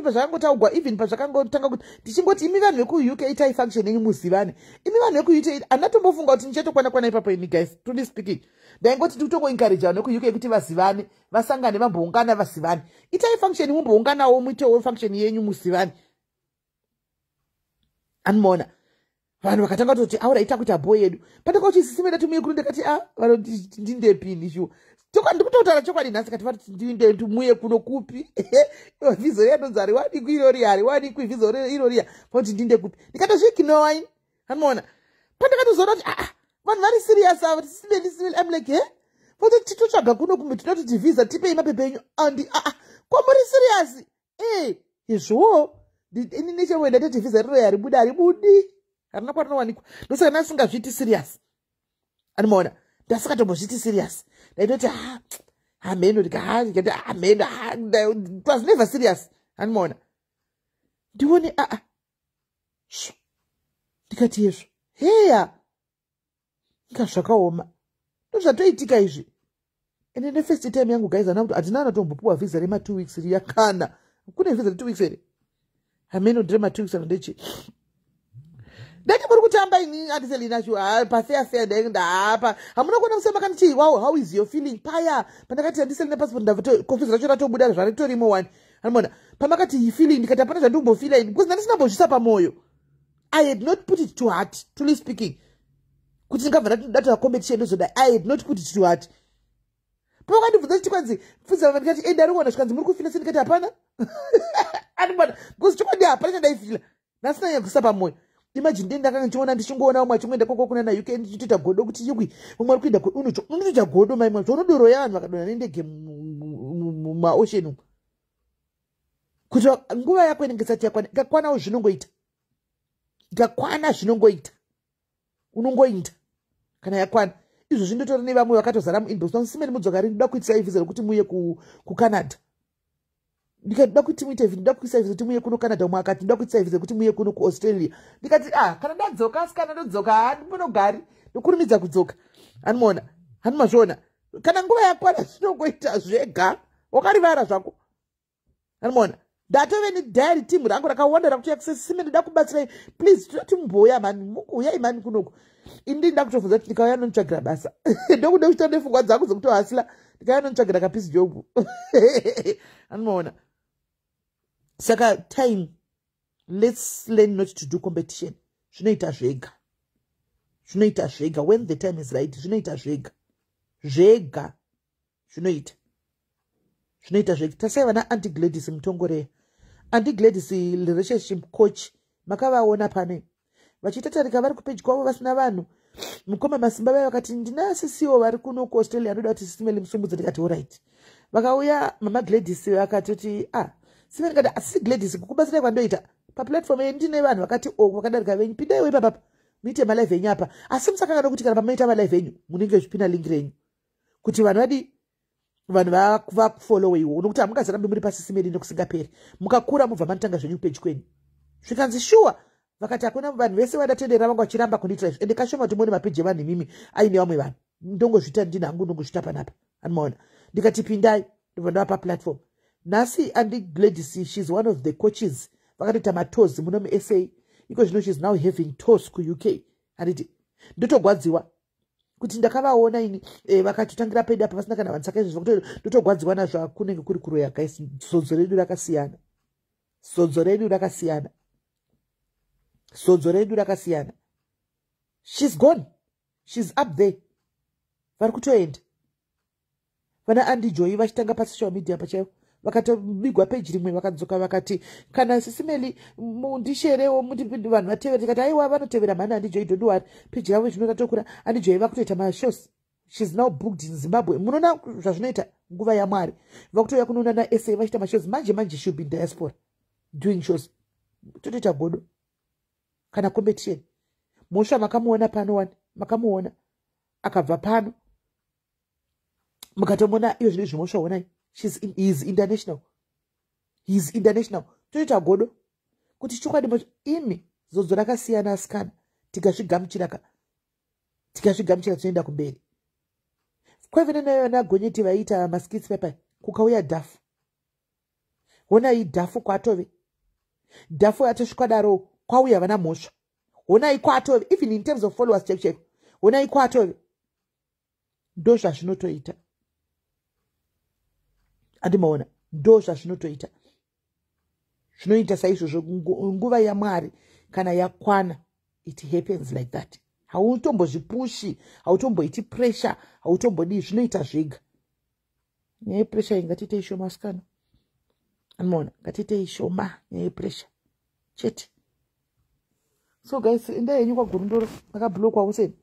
Pazvakangotaugwa, even pazvakangotanga kuti ndichingoti imi vanhu vekuUK itai function yenyu muzivane, imi vanhu vekuUK, handatombofunga kuti ndichatokwana kwana ipapo ini. Guys, truly speaking, ndaingoti ndikutongoencourage vanhu vekuUK kuti vazivane, vasangane, vamboungana, vazivane. Itai function, mumbounganawo, muitewo function yenyu, muzivane. Anomaona, vanhu vakatanga kutoti aura ita kuita bho yedu. Pandakauchisisime timuye kuri, ndakati a vanoti ndindepini shuwa. Ndikutotaura chokwadi nhasi, kati vati ndinde kuno kupi? Vhizo riyanonzi hariwanikwi irori, hariwanikwi vhizo iroriya, vanoti ndinde kupi? Ndikatozviignowa ini. Anomaona. Pandakatozoona kuti aa, vanhu vari serious ava, tisimeli simeli. I'm like, "He, vati titotsvaga kuno kumbe tinoti vhisa, tipei mapepa enyu." Andi aa, kwamuri serious e izvowo. Ini nechemwe ndatoti vhisa riro haribudi, haribudi, harina kwarinowanikwa. Ndosaka ndasingazviiti serious, animaona? Ndasingatombozviiti serious. Ndaitoti, "Ha, hameno." Ndikati, "Hameno." It was never serious, animaona? Ndione aa, sho, ndikati, "Yezvo, heya, inga zvakaoma." Ndozvatoitika izvi. Ende nefirst time yangu, guys, ana kuti hatina anatombopiwa vhisa rema2 weeks riya. Kana kune vhisa re2 weeks here? Hameno, ndire ma2 weeks ano ndechi. Ndati muri kutamba ini andiselinacho pafeya feya. Ndaapa hamuna kuona musema kanichi. Wow, how is your feeling paya pandakati handiselina passport? Ndafisa racho ratobuda, zvaritorimo wani, anomaona? Pamakati feeling, ndikati hapana zvandimbofila ini, because ndandisina pamwoyo. I had not put it to heart, truly speaking, kuti ndingabva ndatora competition ndozodai. I had not put it to heart. Pavakandibvunza chiti kwanzi pfunza, ndikati, "Enda riona." Zvikanzi, "Muri kufila?" Sendikati, "Hapana." Andibona, because chokwadi hapana chandaifila, ndasina nyakuisa pamwoyo. Imagine, ndii ndakanga ndichiona, ndichingoona umwe achingoenda koko kuna naUK, ndichitoita godo kuti yikwi, umwe ari kuenda, unotoita godo maimwe zvaunodoroya vanhu vakadonha nendege mumaocean umu, kuti nguva yako inenge isati yakwana. Ikakwanawo zvinongoita, ikakwana zvinongoita, unongoinda kana yakwana. Izvozvi ndotori nevamwe vakatozara muinbox, "Simeni, mudzoka rini? Ndoda kuitisai vhisa rekuti muye kuCanada." Ndikati, "Ndoda kuti muite, ndoda kuisai vhisa kuti muye kuno Canada." Umwe akati, "Ndoda kuitisai vhisa rekuti muye kuno kuAustralia." Ndikati, "Ah, kana ndadzoka, asi kana ndodzoka, handimbonogari, ndokurumidza kudzoka." Handimaona, handimazviona? Kana nguva yakwana zvinongoita zvega, wakarivara zvako, handimaona? Ndatove nediary team rangu rakawanda rakuti sime, ndoda kubatsirai, please, tinoti mumboya mani, mukuyai mani kunoku. Ini ndakutobvunza kuti ndikauya nonitsvagira basa, ndokuda kuchita nefungwa dzangu dzekutohasila, ndikauya nonitsvagira kapiece job, anomaona? Saka time, let's learn not to do competition. Zvinoita zvega, zvinoita zvega. When the time is right, zvinoita zvega, zvega zvinoita, zvinoita zvega. Tasai vana Aunty Gladys Mutongoreya, Aunty Gladys relationship coach, makavaona pane vachitatarika vari kupeji kwavo vasina vanhu. Mukoma Masimba vaya vakati, "Ndina sisiwo vari kuno kuAustralia, anoda kuti Sisimeli musumudze." Ndikati, "Alright." Vakauya Mama Gladys, vakatoti, "Ah, sime." Ndikati, "Asisi Gladys, kukubatsirai kwandoita paplatform ye, ndine vanhu vakati o vakadarika venyu. Pindaiwo ipapapa, muite malive enyu apa, asi musakangana kuti kana pamaita malive enyu, munenge uchipinda link renyu kuti vanhu vadi, vanhu vakufolloweiwo, nokuti hamungazorambi muri pasisimeri nekusingaperi. Mukakura mubva manotanga zvenyu peji kwenyu." Zvikanzi, "Shuwa." Vakati, "Hakuna vanhu vese vandatendera vanga vachiramba kundiitira izvi. Ende kashoma kuti muone mapeji evanhu imimi aine vamwe vanhu. Ndongozviita ndini hangu, ndongozviita panapa, anomaona?" Ndikati, "Pindai." Ndobva ndavapa platform. Nhasi Aunty Gladys, she's one of the coaches vakatoita matours muno muSA. Iko zvino she's now having tours kuUK, handiti? Ndotogwadziwa kuti ndakavaona ini vakatotangira pedu apa vasina kana vanhu. Saka izvozvo ndotogwadziwa nazvo. Kunenge kuri kuroya, guys. Zodzo redu rakasiyana, zodzo redu rakasiyana, zodzo redu rakasiyana. She's gone, she's up there. Vari kutoenda vana Aunty Joy vachitanga pasocial media pachaivo, vakatobigwa peji rimwe, vakadzoka vakati, "Kana Sisimeli mundisherewo, vanhu vatevera." Tikati, "Aiwa, vanotevera mhani Aunty Joy, don't worry." Peji ravo zvino ratokura. Aunty Joy vakutoita mashows. She's now booked in Zimbabwe. Munoona zvazvinoita nguva yaMwari? Vakutouya kunoona naSA vachiita mashows. Manje manje she'll be in diaspora doing shows. Totoita godo kana competition. Mhosva makamuona pano wani, makamuona akabva pano, mukatomuona iyo zvino izvi. Mhosva onai, is international, he is international. Toita godo kuti chokwadi imi zodzo rakasiyana. Asikana, tikazvigamuchira ka, tikazvigamuchira, tinoenda kumberi. Kwaive nenayo nagonyeti vaiita maskits pepa, kukauya Dhafu. Honai Dhafu kwatove, Dhafu atosvika daro, kwauya vana Mhosva. Honai kwatove, even in terms of followers chaiko chaiko, honai kwatove. Ndo zvazvinotoita, andimaona? Ndo zvazvinotoita, zvinoita saizvozvo. Nguva yaMwari kana yakwana, it happens like that. Hautombozvipushi, hautomboiti pressure, hautombodii, zvinoita zvega. Nyaya yepressure iyi ngatiitei shoma, asikana, anomaona? Ngatiitei shoma nyaya yepressure chete. So guys, endai henyu kwaGurundoro, makablockwa useni.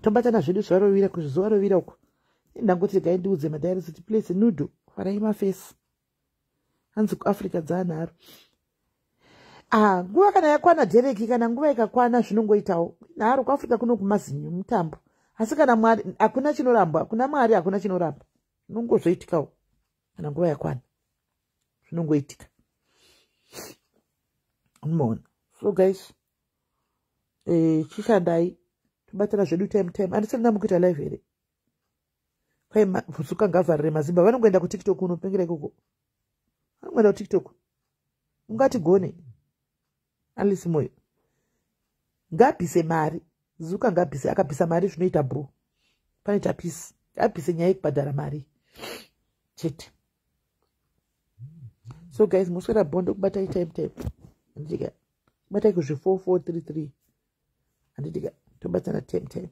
Tobatana zvedu zuva rovira, kuzvizuva rovira uko. Ndangoti regai ndiudze madiaries kuti please, nudo farai mafesi. Hanzi kuAfrica dzaanharo. Ah, nguva kana yakwana, Dereki, kana nguva ikakwana zvinongoitawo nharo. KuAfrica kuno kumazinyu mutambo, asi kana Mwari hakuna chinorambwa, kuna Mwari hakuna chinoramba. Zvinongozoitikawo kana nguva yakwana, zvinongoitika, unoona. So guys, chishandai, tobatana zvedu time time. Andisati ndamukuita live here? Kwai Zuka ngavharire mazimba, vanongoenda kuTikTok, unopengera ikoko, vanongoenda kuTikTok. Ungati gone Alice Moyo ngabvise mari. Zuka ngabvise, akabvisa mari zvinoita bro, panoita peace. Ngabvise nyaya yekubhadhara mari chete. So guys, muswera bondo, kubatai time time, handitika? Kubatai kuzvi 4433, handitika? Tobatsana time time.